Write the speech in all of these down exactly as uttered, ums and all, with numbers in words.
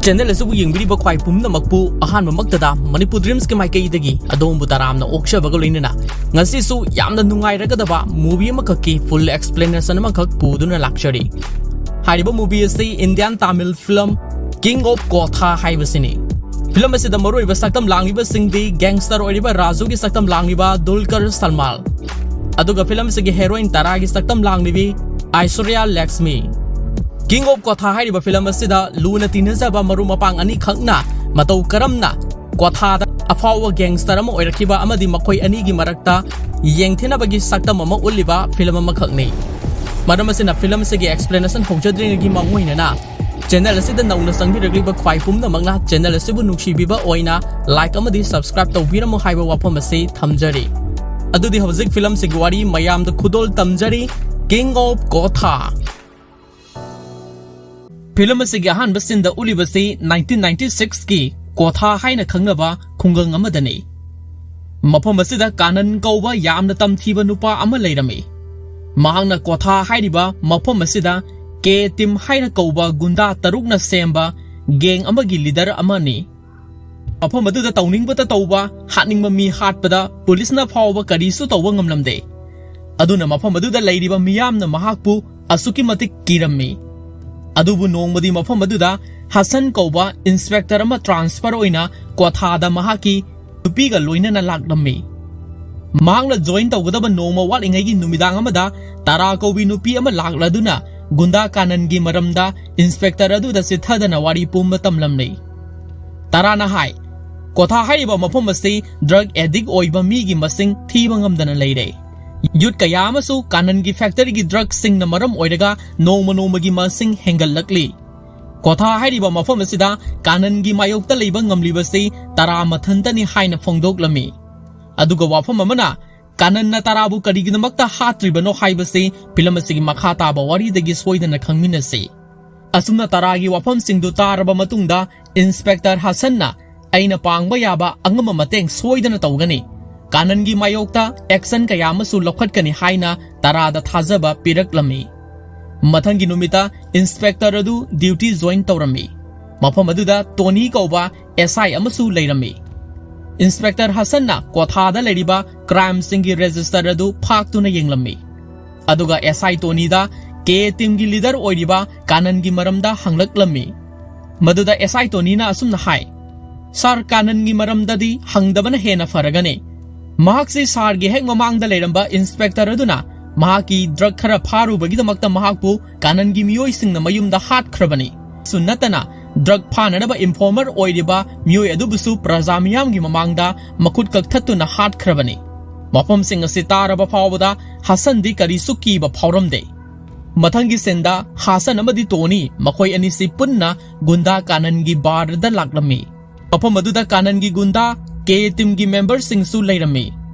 Channel ꯑꯁꯤꯕꯨ ꯌꯦꯡꯕꯤꯔꯤꯕ ꯈ꯭ꯋꯥꯏ ꯄꯨꯝꯅꯃꯛꯄꯨ ꯑꯍꯥꯟꯕꯃꯛꯇꯗ ꯃꯅꯤꯄꯨꯔ ꯗ꯭ꯔꯤꯝꯁꯀꯤ ꯃꯥꯏꯀꯩꯗꯒꯤ ꯑꯗꯣꯝꯕꯨ ꯇꯔꯥꯝꯅ ꯑꯣꯛꯆꯕꯒ ꯂꯣꯏꯅꯅ ꯉꯁꯤꯁꯨ ꯌꯥꯝꯅ ꯅꯨꯡꯉꯥꯏꯔꯒꯗꯕ movie ꯑꯃꯈꯛꯀꯤ full explanation ꯑꯃꯈꯛ ꯄꯨꯗꯨꯅ ꯂꯥꯛꯆꯔꯤ꯫ ꯍꯥꯏꯔꯤꯕ movie ꯑꯁꯤ Indian Tamil film King of Kotha ꯍꯥꯏꯕꯁꯤꯅꯤ꯫ Film ꯑꯁꯤꯗ ꯃꯔꯨꯑꯣꯏꯕ ꯁꯛꯇꯝ ꯂꯥꯡꯂꯤꯕꯁꯤꯡꯗꯤ gangster ꯑꯣꯏꯔꯤꯕ ꯔꯥꯖꯨꯒꯤ ꯁꯛꯇꯝ ꯂꯥꯡꯂꯤꯕ ꯗꯨꯜꯀꯔ ꯁꯜꯃꯥꯟ, ꯑꯗꯨꯒ film ꯑꯁꯤꯒꯤ heroine ꯇꯥꯔꯥꯒꯤ ꯁꯛꯇꯝ ꯂꯥꯡꯂꯤꯕꯤ ꯑꯥꯏꯁꯣꯔꯤꯌꯥ ꯂꯛꯁꯃꯤ꯫ King of Kotha ꯍꯥꯏꯔꯤꯕ film ꯑꯁꯤꯗ ꯂꯨꯅ ꯇꯤꯟꯅꯖꯕ ꯃꯔꯨꯞ ꯃꯄꯥꯡ ꯑꯅꯤꯈꯛꯅ ꯃꯇꯧ ꯀꯔꯝꯅ ꯀꯣꯊꯥꯗ ꯑꯐꯥꯎꯕ gangster ꯑꯃ ꯑꯣꯏꯔꯛꯈꯤꯕ ꯑꯃꯗꯤ ꯃꯈꯣꯏ ꯑꯅꯤꯒꯤ ꯃꯔꯛꯇ ꯌꯦꯡꯊꯤꯅꯕꯒꯤ ꯁꯛꯇꯝ ꯑꯃ ꯎꯠꯂꯤꯕ film ꯑꯃꯈꯛꯅꯤ꯫ ꯃꯔꯝ ꯑꯁꯤꯅ film ꯑꯁꯤꯒꯤ explanation ꯍꯧꯖꯗ꯭ꯔꯤꯉꯩꯒꯤ ꯃꯥꯡꯑꯣꯏꯅꯅ channel ꯑꯁꯤꯗ ꯅꯧꯅ ꯆꯪꯕꯤꯔꯛꯂꯤꯕ ꯈ꯭ꯋꯥꯏ ꯄꯨꯝꯅꯃꯛꯅ channel ꯑꯁꯤꯕꯨ ꯅꯨꯡꯁꯤꯕꯤꯕ ꯑꯣꯏꯅ like ꯑꯃꯗꯤ subscribe ꯇꯧꯕꯤꯔꯝꯃꯨ ꯍꯥꯏꯕ ꯋꯥꯐꯝ ꯑꯁꯤ ꯊꯝꯖꯔꯤ꯫ ꯑꯗꯨꯗꯤ ꯍꯧꯖꯤꯛ film ꯑꯁꯤꯒꯤ ꯋꯥꯔꯤ ꯃꯌꯥꯝꯗ ꯈꯨꯗꯣꯜ ꯇꯝꯖꯔꯤ꯫ King of Kotha꯫ Film ꯑꯁꯤꯒꯤ ꯑꯍꯥꯟꯕ sceneꯗ ꯎꯠꯂꯤꯕꯁꯤ nineteen ninety sixꯀꯤ ꯀꯣꯊꯥ ꯍꯥꯏꯅ ꯈꯪꯅꯕ ꯈꯨꯡꯒꯪ ꯑꯃꯗꯅꯤ꯫ ꯃꯐꯝ ꯑꯁꯤꯗ ꯀꯥꯅꯟ ꯀꯧꯕ ꯌꯥꯝꯅ ꯇꯝꯊꯤꯕ ꯅꯨꯄꯥ ꯑꯃ ꯂꯩꯔꯝꯃꯤ꯫ ꯃꯍꯥꯛꯅ ꯀꯣꯊꯥ ꯍꯥꯏꯔꯤꯕ ꯃꯐꯝ ꯑꯁꯤꯗ ꯀꯦ ꯇꯤꯝ ꯍꯥꯏꯅ ꯀꯧꯕ ꯒꯨꯟꯗꯥ ꯇꯔꯨꯛꯅ ꯁꯦꯝꯕ gang ꯑꯃꯒꯤ leader ꯑꯃꯅꯤ꯫ ꯃꯐꯝ ꯑꯗꯨꯗ ꯇꯧꯅꯤꯡꯕꯇ ꯇꯧꯕ, ꯍꯥꯠꯅꯤꯡꯕ ꯃꯤ ꯍꯥꯠꯄꯗ ꯄꯨꯂꯤꯁꯅ ꯐꯥꯎꯕ ꯀꯔꯤꯁꯨ ꯇꯧꯕ ꯉꯝꯂꯝꯗꯦ꯫ ꯑꯗꯨꯅ ꯃꯐꯝ ꯑꯗꯨꯗ ꯂꯩꯔꯤꯕ ꯃꯤꯌꯥꯝꯅ ꯃꯍꯥꯛꯄꯨ ꯑꯁꯨꯛꯀꯤ ꯃꯇꯤꯛ ꯀꯤꯔꯝꯃꯤ꯫ ꯑꯗꯨꯕꯨ ꯅꯣꯡꯃꯗꯤ ꯃꯐꯝ ꯑꯗꯨꯗ ꯍꯁꯟ ꯀꯧꯕ inspector ꯑꯃ transfer ꯑꯣꯏꯅ ꯀꯣꯊꯥꯗ ꯃꯍꯥꯛꯀꯤ ꯅꯨꯄꯤꯒ ꯂꯣꯏꯅꯅ ꯂꯥꯛꯂꯝꯃꯤ꯫ ꯃꯍꯥꯛꯅ join ꯇꯧꯒꯗꯕ ꯅꯣꯡꯃ ꯋꯥꯠꯂꯤꯉꯩꯒꯤ ꯅꯨꯃꯤꯗꯥꯡ ꯑꯃꯗ ꯇꯥꯔꯥ ꯀꯧꯕꯤ ꯅꯨꯄꯤ ꯑꯃ ꯂꯥꯛꯂꯗꯨꯅ ꯒꯨꯟꯗꯥ ꯀꯥꯅꯟꯒꯤ ꯃꯔꯝꯗ inspector ꯑꯗꯨꯗ ꯆꯤꯠꯊꯗꯅ ꯋꯥꯔꯤ ꯄꯨꯝꯕ ꯇꯝꯂꯝꯂꯤ꯫ ꯇꯥꯔꯥꯅ ꯍꯥꯏ, ꯀꯣꯊꯥ ꯍꯥꯏꯔꯤꯕ ꯃꯐꯝ ꯑꯁꯤ drug addict ꯑꯣꯏꯕ ꯃꯤꯒꯤ ꯃꯁꯤꯡ ꯊꯤꯕ ꯉꯝꯗꯅ ꯂꯩꯔꯦ꯫ Youth ꯀꯌꯥ ꯑꯃꯁꯨ ꯀꯥꯅꯟꯒꯤ factoryꯒꯤ drugꯁꯤꯡꯅ ꯃꯔꯝ ꯑꯣꯏꯔꯒ ꯅꯣꯡꯃ ꯅꯣꯡꯃꯒꯤ ꯃꯁꯤꯡ ꯍꯦꯟꯒꯠꯂꯛꯂꯤ꯫ ꯀꯣꯊꯥ ꯍꯥꯏꯔꯤꯕ ꯃꯐꯝ ꯑꯁꯤꯗ ꯀꯥꯅꯟꯒꯤ ꯃꯥꯌꯣꯛꯇ ꯂꯩꯕ ꯉꯝꯂꯤꯕꯁꯤ ꯇꯥꯔꯥ ꯃꯊꯟꯇꯅꯤ ꯍꯥꯏꯅ ꯐꯣꯡꯗꯣꯛꯂꯝꯃꯤ꯫ ꯑꯗꯨꯒ ꯋꯥꯐꯝ ꯑꯃꯅ, ꯀꯥꯅꯟꯅ ꯇꯥꯔꯥꯕꯨ ꯀꯔꯤꯒꯤꯗꯃꯛꯇ ꯍꯥꯠꯇ꯭ꯔꯤꯕꯅꯣ ꯍꯥꯏꯕꯁꯤ film ꯑꯁꯤꯒꯤ ꯃꯈꯥ ꯇꯥꯕ ꯋꯥꯔꯤꯗꯒꯤ ꯁꯣꯏꯗꯅ ꯈꯪꯃꯤꯟꯅꯁꯤ꯫ ꯑꯁꯨꯝꯅ ꯇꯥꯔꯥꯒꯤ ꯋꯥꯐꯝꯁꯤꯡꯗꯨ ꯇꯥꯔꯕ ꯃꯇꯨꯡꯗ, inspector ꯍꯁꯟꯅ, "ꯑꯩꯅ ꯄꯥꯡꯕ ꯌꯥꯕ ꯑꯉꯝꯕ ꯃꯇꯦꯡ ꯁꯣꯏꯗꯅ ꯇꯧꯒꯅꯤ꯫ ꯀꯥꯅꯟꯒꯤ ꯃꯥꯌꯣꯛꯇ action ꯀꯌꯥ ꯑꯃꯁꯨ ꯂꯧꯈꯠꯀꯅꯤ" ꯍꯥꯏꯅ ꯇꯥꯔꯥꯗ ꯊꯥꯖꯕ ꯄꯤꯔꯛꯂꯝꯃꯤ꯫ ꯃꯊꯪꯒꯤ ꯅꯨꯃꯤꯠꯇ inspector ꯑꯗꯨ duty join ꯇꯧꯔꯝꯃꯤ꯫ ꯃꯐꯝ ꯑꯗꯨꯗ ꯇꯣꯅꯤ ꯀꯧꯕ ꯑꯦꯁ ꯑꯥꯏ ꯑꯃꯁꯨ ꯂꯩꯔꯝꯃꯤ꯫ ꯏꯟꯁꯄꯦꯛꯇꯔ ꯍꯁꯟꯅ ꯀ꯭ꯋꯥꯊꯥꯗ ꯂꯩꯔꯤꯕ ꯀ꯭ꯔꯥꯏꯝꯁꯤꯡꯒꯤ ꯔꯦꯖꯤꯁꯇꯔ ꯑꯗꯨ ꯐꯥꯛꯇꯨꯅ ꯌꯦꯡꯂꯝꯃꯤ꯫ ꯑꯗꯨꯒ ꯑꯦꯁ ꯑꯥꯏ ꯇꯣꯅꯤꯗ ꯀꯦ ꯇꯤꯝꯒꯤ ꯂꯤꯗꯔ ꯑꯣꯏꯔꯤꯕ ꯀꯥꯅꯟꯒꯤ ꯃꯔꯝꯗ ꯍꯪꯂꯛꯂꯝꯃꯤ꯫ ꯃꯗꯨꯗ ꯑꯦꯁ ꯑꯥꯏ ꯇꯣꯅꯤꯅ ꯑꯁꯨꯝꯅ ꯍꯥꯏ, "ꯁꯥꯔ, ꯀꯥꯅꯟꯒꯤ ꯃꯔꯝꯗꯗꯤ ꯍꯪꯗꯕꯅ ꯍꯦꯟꯅ ꯐꯔꯒꯅꯤ꯫ ꯃꯍꯥꯛꯁꯤ ꯁꯥꯔꯒꯤ ꯍꯦꯛ ꯃꯃꯥꯡꯗ ꯂꯩꯔꯝꯕ ꯏꯟꯁꯄꯦꯛꯇꯔ ꯑꯗꯨꯅ ꯃꯍꯥꯛꯀꯤ ꯗ꯭ꯔꯒ ꯈꯔ ꯐꯥꯔꯨꯕꯒꯤꯗꯃꯛꯇ ꯃꯍꯥꯛꯄꯨ ꯀꯥꯅꯟꯒꯤ ꯃꯤꯑꯣꯏꯁꯤꯡꯅ ꯃꯌꯨꯝꯗ ꯍꯥꯠꯈ꯭ꯔꯕꯅꯤ꯫ ꯁꯨ ꯅꯠꯇꯅ ꯗ꯭ꯔꯒ ꯐꯥꯅꯅꯕ ꯏꯟꯐꯣꯔꯃꯔ ꯑꯣꯏꯔꯤꯕ ꯃꯤꯑꯣꯏ ꯑꯗꯨꯕꯨꯁꯨ ꯄ꯭ꯔꯖꯥ ꯃꯤꯌꯥꯝꯒꯤ ꯃꯃꯥꯡꯗ ꯃꯈꯨꯠ ꯀꯛꯊꯠꯇꯨꯅ ꯍꯥꯠꯈ꯭ꯔꯕꯅꯤ꯫" ꯃꯐꯝꯁꯤꯡ ꯑꯁꯤ ꯇꯥꯔꯕ ꯐꯥꯎꯕꯗ ꯍꯁꯟꯗꯤ ꯀꯔꯤꯁꯨ ꯀꯤꯕ ꯐꯥꯎꯔꯝꯗꯦ꯫ ꯃꯊꯪꯒꯤ ꯁꯤꯟꯗ ꯍꯥꯁꯟ ꯑꯃꯗꯤ ꯇꯣꯅꯤ ꯃꯈꯣꯏ ꯑꯅꯤꯁꯤ ꯄꯨꯟꯅ ꯒꯨꯟꯗꯥ ꯀꯥꯅꯟꯒꯤ ꯕꯥꯔꯗ ꯂꯥꯛꯂꯝꯃꯤ꯫ ꯃꯐꯝ ꯑꯗꯨꯗ ꯀꯥꯅꯟꯒꯤ ꯒꯨꯟꯗꯥ ꯀꯦ ꯇꯤꯝꯒꯤ ꯃꯦꯝꯕꯔꯁꯤꯡꯁꯨ ꯂꯩꯔꯝꯃꯤ꯫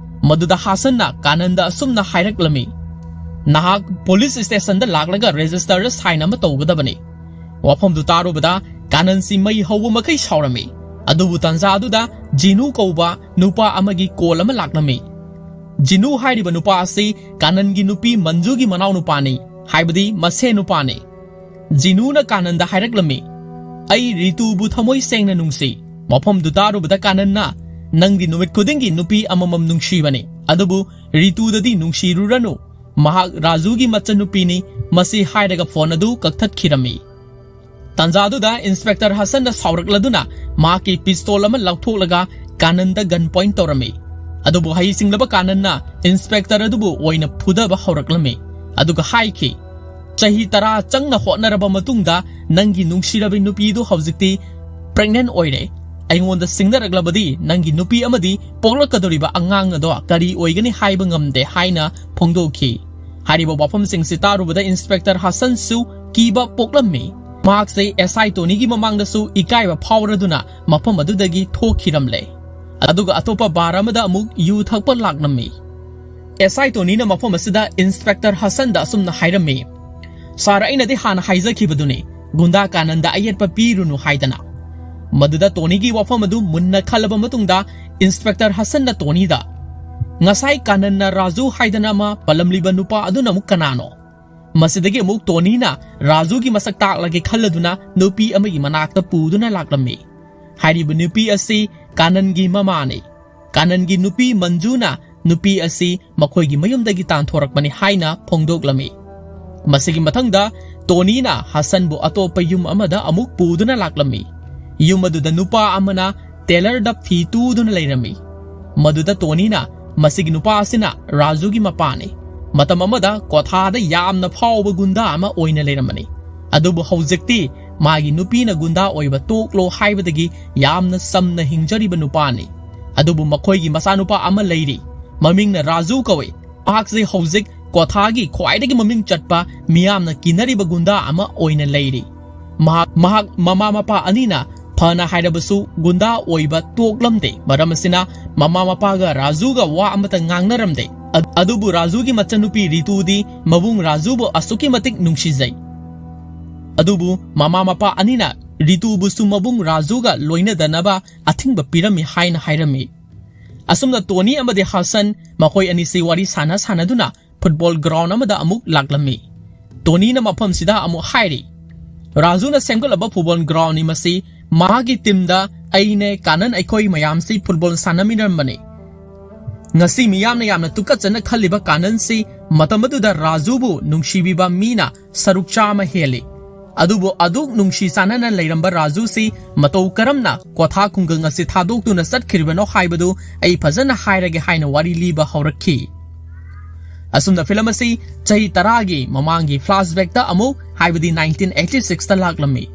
ꯃꯗꯨꯗ ꯍꯥꯁꯟꯅ ꯀꯥꯅꯟꯗ ꯑꯁꯨꯝꯅ ꯍꯥꯏꯔꯛꯂꯝꯃꯤ, "ꯅꯍꯥꯛ ꯄꯨꯂꯤꯁ ꯁ꯭ꯇꯦꯁꯟꯗ ꯂꯥꯛꯂꯒ ꯔꯦꯖꯤꯁꯇꯔꯗ ꯁꯥꯏꯟ ꯑꯃ ꯇꯧꯒꯗꯕꯅꯤ꯫" ꯋꯥꯐꯝꯗꯨ ꯇꯥꯔꯨꯕꯗ ꯀꯥꯅꯟꯁꯤ ꯃꯩ ꯍꯧꯕ ꯃꯈꯩ ꯁꯥꯎꯔꯝꯃꯤ꯫ ꯑꯗꯨꯕꯨ ꯇꯥꯟꯖꯥ ꯑꯗꯨꯗ ꯖꯤꯅꯨ ꯀꯧꯕ ꯅꯨꯄꯥ ꯑꯃꯒꯤ ꯀꯣꯜ ꯑꯃ ꯂꯥꯛꯂꯝꯃꯤ꯫ ꯖꯤꯅꯨ ꯍꯥꯏꯔꯤꯕ ꯅꯨꯄꯥ ꯑꯁꯤ ꯀꯥꯅꯟꯒꯤ ꯅꯨꯄꯤ ꯃꯟꯖꯨꯒꯤ ꯃꯅꯥꯎꯅꯨꯄꯥꯅꯤ, ꯍꯥꯏꯕꯗꯤ ꯃꯁꯦ ꯅꯨꯄꯥꯅꯤ꯫ ꯖꯤꯅꯨꯅ ꯀꯥꯅꯟꯗ ꯍꯥꯏꯔꯛꯂꯝꯃꯤ, "ꯑꯩ ꯔꯤꯇꯨꯕꯨ ꯊꯃꯣꯏ ꯁꯦꯡꯅ ꯅꯨꯡꯁꯤ꯫" ꯃꯐꯝꯗꯨ ꯇꯥꯔꯨꯕꯗ ꯀꯥꯅꯟꯅ, "ꯅꯪꯗꯤ ꯅꯨꯃꯤꯠ ꯈꯨꯗꯤꯡꯒꯤ ꯅꯨꯄꯤ ꯑꯃꯃꯝ ꯅꯨꯡꯁꯤꯕꯅꯤ, ꯑꯗꯨꯕꯨ ꯔꯤꯇꯨꯗꯗꯤ ꯅꯨꯡꯁꯤꯔꯨꯔꯅꯨ꯫ ꯃꯍꯥꯛ ꯔꯥꯖꯨꯒꯤ ꯃꯆꯟꯅꯨꯄꯤꯅꯤ꯫" ꯃꯁꯤ ꯍꯥꯏꯔꯒ ꯐꯣꯟ ꯑꯗꯨ ꯀꯛꯊꯠꯈꯤꯔꯝꯃꯤ꯫ ꯇꯥꯟꯖꯥꯗꯨꯗ ꯏꯟꯁꯄꯦꯛꯇꯔ ꯍꯁꯟꯅ ꯁꯥꯎꯔꯛꯂꯗꯨꯅ ꯃꯍꯥꯛꯀꯤ ꯄꯤꯁꯇꯣꯜ ꯑꯃ ꯂꯧꯊꯣꯛꯂꯒ ꯀꯥꯅꯟꯗ ꯒꯟ ꯄꯣꯏꯟꯠ ꯇꯧꯔꯝꯃꯤ꯫ ꯑꯗꯨꯕꯨ ꯍꯩꯁꯤꯡꯂꯕ ꯀꯥꯅꯟꯅ ꯏꯟꯁꯄꯦꯛꯇꯔ ꯑꯗꯨꯕꯨ ꯑꯣꯏꯅ ꯐꯨꯗꯕ ꯍꯧꯔꯛꯂꯝꯃꯤ꯫ ꯑꯗꯨꯒ ꯍꯥꯏꯈꯤ, "ꯆꯍꯤ ꯇꯔꯥ ꯆꯪꯅ ꯍꯣꯠꯅꯔꯕ ꯃꯇꯨꯡꯗ ꯅꯪꯒꯤ ꯅꯨꯡꯁꯤꯔꯕꯤ ꯅꯨꯄꯤꯗꯨ ꯍꯧꯖꯤꯛꯇꯤ ꯄ꯭ꯔꯦꯒꯅꯦꯟꯠ ꯑꯣꯏꯔꯦ꯫ ꯑꯩꯉꯣꯟꯗ ꯁꯤꯡꯅꯔꯛꯂꯕꯗꯤ ꯅꯪꯒꯤ ꯅꯨꯄꯤ ꯑꯃꯗꯤ ꯄꯣꯛꯂꯛꯀꯗꯧꯔꯤꯕ ꯑꯉꯥꯡ ꯑꯗꯣ ꯀꯔꯤ ꯑꯣꯏꯒꯅꯤ ꯍꯥꯏꯕ ꯉꯝꯗꯦ" ꯍꯥꯏꯅ ꯐꯣꯡꯗꯣꯛꯈꯤ꯫ ꯍꯥꯏꯔꯤꯕ ꯋꯥꯐꯝꯁꯤꯡꯁꯤ ꯇꯥꯔꯨꯕꯗ ꯏꯟꯁꯄꯦꯛꯇꯔ ꯍꯁꯟꯁꯨ ꯀꯤꯕ ꯄꯣꯛꯂꯝꯃꯤ꯫ ꯃꯍꯥꯛꯁꯦ ꯑꯦꯁ ꯑꯥꯏ ꯇꯣꯅꯤꯒꯤ ꯃꯃꯥꯡꯗꯁꯨ ꯏꯀꯥꯏꯕ ꯐꯥꯎꯔꯗꯨꯅ ꯃꯐꯝ ꯑꯗꯨꯗꯒꯤ ꯊꯣꯛꯈꯤꯔꯝꯂꯦ꯫ ꯑꯗꯨꯒ ꯑꯇꯣꯞꯄ ꯕꯥꯔ ꯑꯃꯗ ꯑꯃꯨꯛ ꯌꯨ ꯊꯛꯄ ꯂꯥꯛꯂꯝꯃꯤ꯫ ꯑꯦꯁ ꯑꯥꯏ ꯇꯣꯅꯤꯅ ꯃꯐꯝ ꯑꯁꯤꯗ ꯏꯟꯁꯄꯦꯛꯇꯔ ꯍꯁꯟꯗ ꯑꯁꯨꯝꯅ ꯍꯥꯏꯔꯝꯃꯤ, "ꯁꯥꯔ, ꯑꯩꯅꯗꯤ ꯍꯥꯟꯅ ꯍꯥꯏꯖꯈꯤꯕꯗꯨꯅꯤ, ꯒꯨꯟꯗꯥ ꯀꯥꯅꯟꯗ ꯑꯌꯦꯠꯄ ꯄꯤꯔꯨꯅꯨ ꯍꯥꯏꯗꯅ꯫" ꯃꯗꯨꯗ ꯇꯣꯅꯤꯒꯤ ꯋꯥꯐꯝ ꯑꯗꯨ ꯃꯨꯟꯅ ꯈꯜꯂꯕ ꯃꯇꯨꯡꯗ ꯏꯟꯁꯄꯦꯛꯇꯔ ꯍꯁꯟꯅ ꯇꯣꯅꯤꯗ, "ꯉꯁꯥꯏ ꯀꯥꯅꯟꯅ ꯔꯥꯖꯨ ꯍꯥꯏꯗꯅ ꯑꯃ ꯄꯜꯂꯝꯂꯤꯕ ꯅꯨꯄꯥ ꯑꯗꯨꯅ ꯑꯃꯨꯛ ꯀꯅꯥꯅꯣ?" ꯃꯁꯤꯗꯒꯤ ꯑꯃꯨꯛ ꯇꯣꯅꯤꯅ ꯔꯥꯖꯨꯒꯤ ꯃꯁꯛ ꯇꯥꯛꯂꯒꯦ ꯈꯜꯂꯗꯨꯅ ꯅꯨꯄꯤ ꯑꯃꯒꯤ ꯃꯅꯥꯛꯇ ꯄꯨꯗꯨꯅ ꯂꯥꯛꯂꯝꯃꯤ꯫ ꯍꯥꯏꯔꯤꯕ ꯅꯨꯄꯤ ꯑꯁꯤ ꯀꯥꯅꯟꯒꯤ ꯃꯃꯥꯅꯤ꯫ ꯀꯥꯅꯟꯒꯤ ꯅꯨꯄꯤ ꯃꯟꯖꯨꯅ ꯅꯨꯄꯤ ꯑꯁꯤ ꯃꯈꯣꯏꯒꯤ ꯃꯌꯨꯝꯗꯒꯤ ꯇꯥꯟꯊꯣꯔꯛꯄꯅꯤ ꯍꯥꯏꯅ ꯐꯣꯡꯗꯣꯛꯂꯝꯃꯤ꯫ ꯃꯁꯤꯒꯤ ꯃꯊꯪꯗ ꯇꯣꯅꯤꯅ ꯍꯁꯟꯕꯨ ꯑꯇꯣꯞꯄ ꯌꯨꯝ ꯑꯃꯗ ꯑꯃꯨꯛ ꯄꯨꯗꯨꯅ ꯂꯥꯛꯂꯝꯃꯤ꯫ ꯌꯨꯝ ꯑꯗꯨꯗ ꯅꯨꯄꯥ ꯑꯃꯅ ꯇꯦꯂꯔꯗ ꯐꯤ ꯇꯨꯗꯨꯅ ꯂꯩꯔꯝꯃꯤ꯫ ꯃꯗꯨꯗ ꯇꯣꯅꯤꯅ, "ꯃꯁꯤꯒꯤ ꯅꯨꯄꯥ ꯑꯁꯤꯅ ꯔꯥꯖꯨꯒꯤ ꯃꯄꯥꯅꯤ꯫ ꯃꯇꯝ ꯑꯃꯗ ꯀ꯭ꯋꯥꯊꯥꯗ ꯌꯥꯝꯅ ꯐꯥꯎꯕ ꯒꯨꯟꯗꯥ ꯑꯃ ꯑꯣꯏꯅ ꯂꯩꯔꯝꯕꯅꯤ꯫ ꯑꯗꯨꯕꯨ ꯍꯧꯖꯤꯛꯇꯤ ꯃꯥꯒꯤ ꯅꯨꯄꯤꯅ ꯒꯨꯟꯗꯥ ꯑꯣꯏꯕ ꯇꯣꯛꯂꯣ ꯍꯥꯏꯕꯗꯒꯤ ꯌꯥꯝꯅ ꯆꯝꯅ ꯍꯤꯡꯖꯔꯤꯕ ꯅꯨꯄꯥꯅꯤ꯫ ꯑꯗꯨꯕꯨ ꯃꯈꯣꯏꯒꯤ ꯃꯆꯥꯅꯨꯄꯥ ꯑꯃ ꯂꯩꯔꯤ꯫ ꯃꯃꯤꯡꯅ ꯔꯥꯖꯨ ꯀꯧꯏ꯫ ꯃꯍꯥꯛꯁꯤ ꯍꯧꯖꯤꯛ ꯀ꯭ꯋꯥꯊꯥꯒꯤ ꯈ꯭ꯋꯥꯏꯗꯒꯤ ꯃꯃꯤꯡ ꯆꯠꯄ ꯃꯤꯌꯥꯝꯅ ꯀꯤꯅꯔꯤꯕ ꯒꯨꯟꯗꯥ ꯑꯃ ꯑꯣꯏꯅ ꯂꯩꯔꯤ꯫ ꯃꯍꯥꯛ, ꯃꯍꯥꯛ ꯃꯃꯥ ꯃꯄꯥ ꯑꯅꯤꯅ ꯐꯅ ꯍꯥꯏꯔꯕꯁꯨ ꯒꯨꯟꯗꯥ ꯑꯣꯏꯕ ꯇꯣꯛꯂꯝꯗꯦ꯫ ꯃꯔꯝ ꯑꯁꯤꯅ ꯃꯃꯥ ꯃꯄꯥꯒ ꯔꯥꯖꯨꯒ ꯋꯥ ꯑꯃꯇ ꯉꯥꯡꯅꯔꯝꯗꯦ꯫ ꯑ-, ꯑꯗꯨꯕꯨ ꯔꯥꯖꯨꯒꯤ ꯃꯆꯟꯅꯨꯄꯤ ꯔꯤꯇꯨꯗꯤ ꯃꯕꯨꯡ ꯔꯥꯖꯨꯕꯨ ꯑꯁꯨꯛꯀꯤ ꯃꯇꯤꯛ ꯅꯨꯡꯁꯤꯖꯩ꯫ ꯑꯗꯨꯕꯨ ꯃꯃꯥ ꯃꯄꯥ ꯑꯅꯤꯅ ꯔꯤꯇꯨꯕꯨꯁꯨ ꯃꯕꯨꯡ ꯔꯥꯖꯨꯒ ꯂꯣꯏꯅꯗꯅꯕ ꯑꯊꯤꯡꯕ ꯄꯤꯔꯝꯃꯤ ꯍꯥꯏꯅ ꯍꯥꯏꯔꯝꯃꯤ꯫ ꯑꯁꯨꯝꯅ ꯇꯣꯅꯤ ꯑꯃꯗꯤ ꯍꯁꯟ ꯃꯈꯣꯏ ꯑꯅꯤꯁꯤ ꯋꯥꯔꯤ ꯁꯥꯟꯅ ꯁꯥꯟꯅꯗꯨꯅ ꯐꯨꯠꯕꯣꯜ ꯒ꯭ꯔꯥꯎꯟ ꯑꯃꯗ ꯑꯃꯨꯛ ꯂꯥꯛꯂꯝꯃꯤ꯫ ꯇꯣꯅꯤꯅ ꯃꯐꯝꯁꯤꯗ ꯑꯃꯨꯛ ꯍꯥꯏꯔꯤ, "ꯔꯥꯖꯨꯅ ꯁꯦꯝꯒꯠꯂꯕ ꯐꯨꯠꯕꯣꯜ ꯒ꯭ꯔꯥꯎꯟꯅꯤ ꯃꯁꯤ꯫ ꯃꯍꯥꯛꯀꯤ ꯇꯤꯝꯗ ꯑꯩꯅꯦ ꯀꯥꯅꯟ ꯑꯩꯈꯣꯏ ꯃꯌꯥꯝꯁꯤ ꯐꯨꯠꯕꯣꯜ ꯁꯥꯟꯅꯃꯤꯟꯅꯔꯝꯕꯅꯤ꯫ ꯉꯁꯤ ꯃꯤꯌꯥꯝꯅ ꯌꯥꯝꯅ ꯇꯨꯀꯠꯆꯅ ꯈꯜꯂꯤꯕ ꯀꯥꯅꯟꯁꯤ ꯃꯇꯝ ꯑꯗꯨꯗ ꯔꯥꯖꯨꯕꯨ ꯅꯨꯡꯁꯤꯕꯤꯕ ꯃꯤꯅ ꯁꯔꯨꯛ ꯆꯥꯝꯃ ꯍꯦꯜꯂꯤ꯫ ꯑꯗꯨꯕꯨ ꯑꯗꯨꯛ ꯅꯨꯡꯁꯤ ꯆꯥꯟꯅꯅ ꯂꯩꯔꯝꯕ ꯔꯥꯖꯨꯁꯤ ꯃꯇꯧ ꯀꯔꯝꯅ ꯀ꯭ꯋꯥꯊꯥ ꯈꯨꯡꯒꯪ ꯑꯁꯤ ꯊꯥꯗꯣꯛꯇꯨꯅ ꯆꯠꯈ꯭ꯔꯤꯕꯅꯣ ꯍꯥꯏꯕꯗꯨ ꯑꯩ ꯐꯖꯅ ꯍꯥꯏꯔꯒꯦ" ꯍꯥꯏꯅ ꯋꯥꯔꯤ ꯂꯤꯕ ꯍꯧꯔꯛꯈꯤ꯫ ꯑꯁꯨꯝꯅ ꯐꯤꯂꯝ ꯑꯁꯤ ꯆꯍꯤ ꯇꯔꯥꯒꯤ ꯃꯃꯥꯡꯒꯤ ꯐ꯭ꯂꯥꯁꯕꯦꯛꯇ ꯑꯃꯨꯛ, ꯍꯥꯏꯕꯗꯤ ꯅꯥꯏꯟꯇꯤꯟ ꯑꯩꯠꯇꯤ ꯁꯤꯛꯁꯇ ꯂꯥꯛꯂꯝꯃꯤ꯫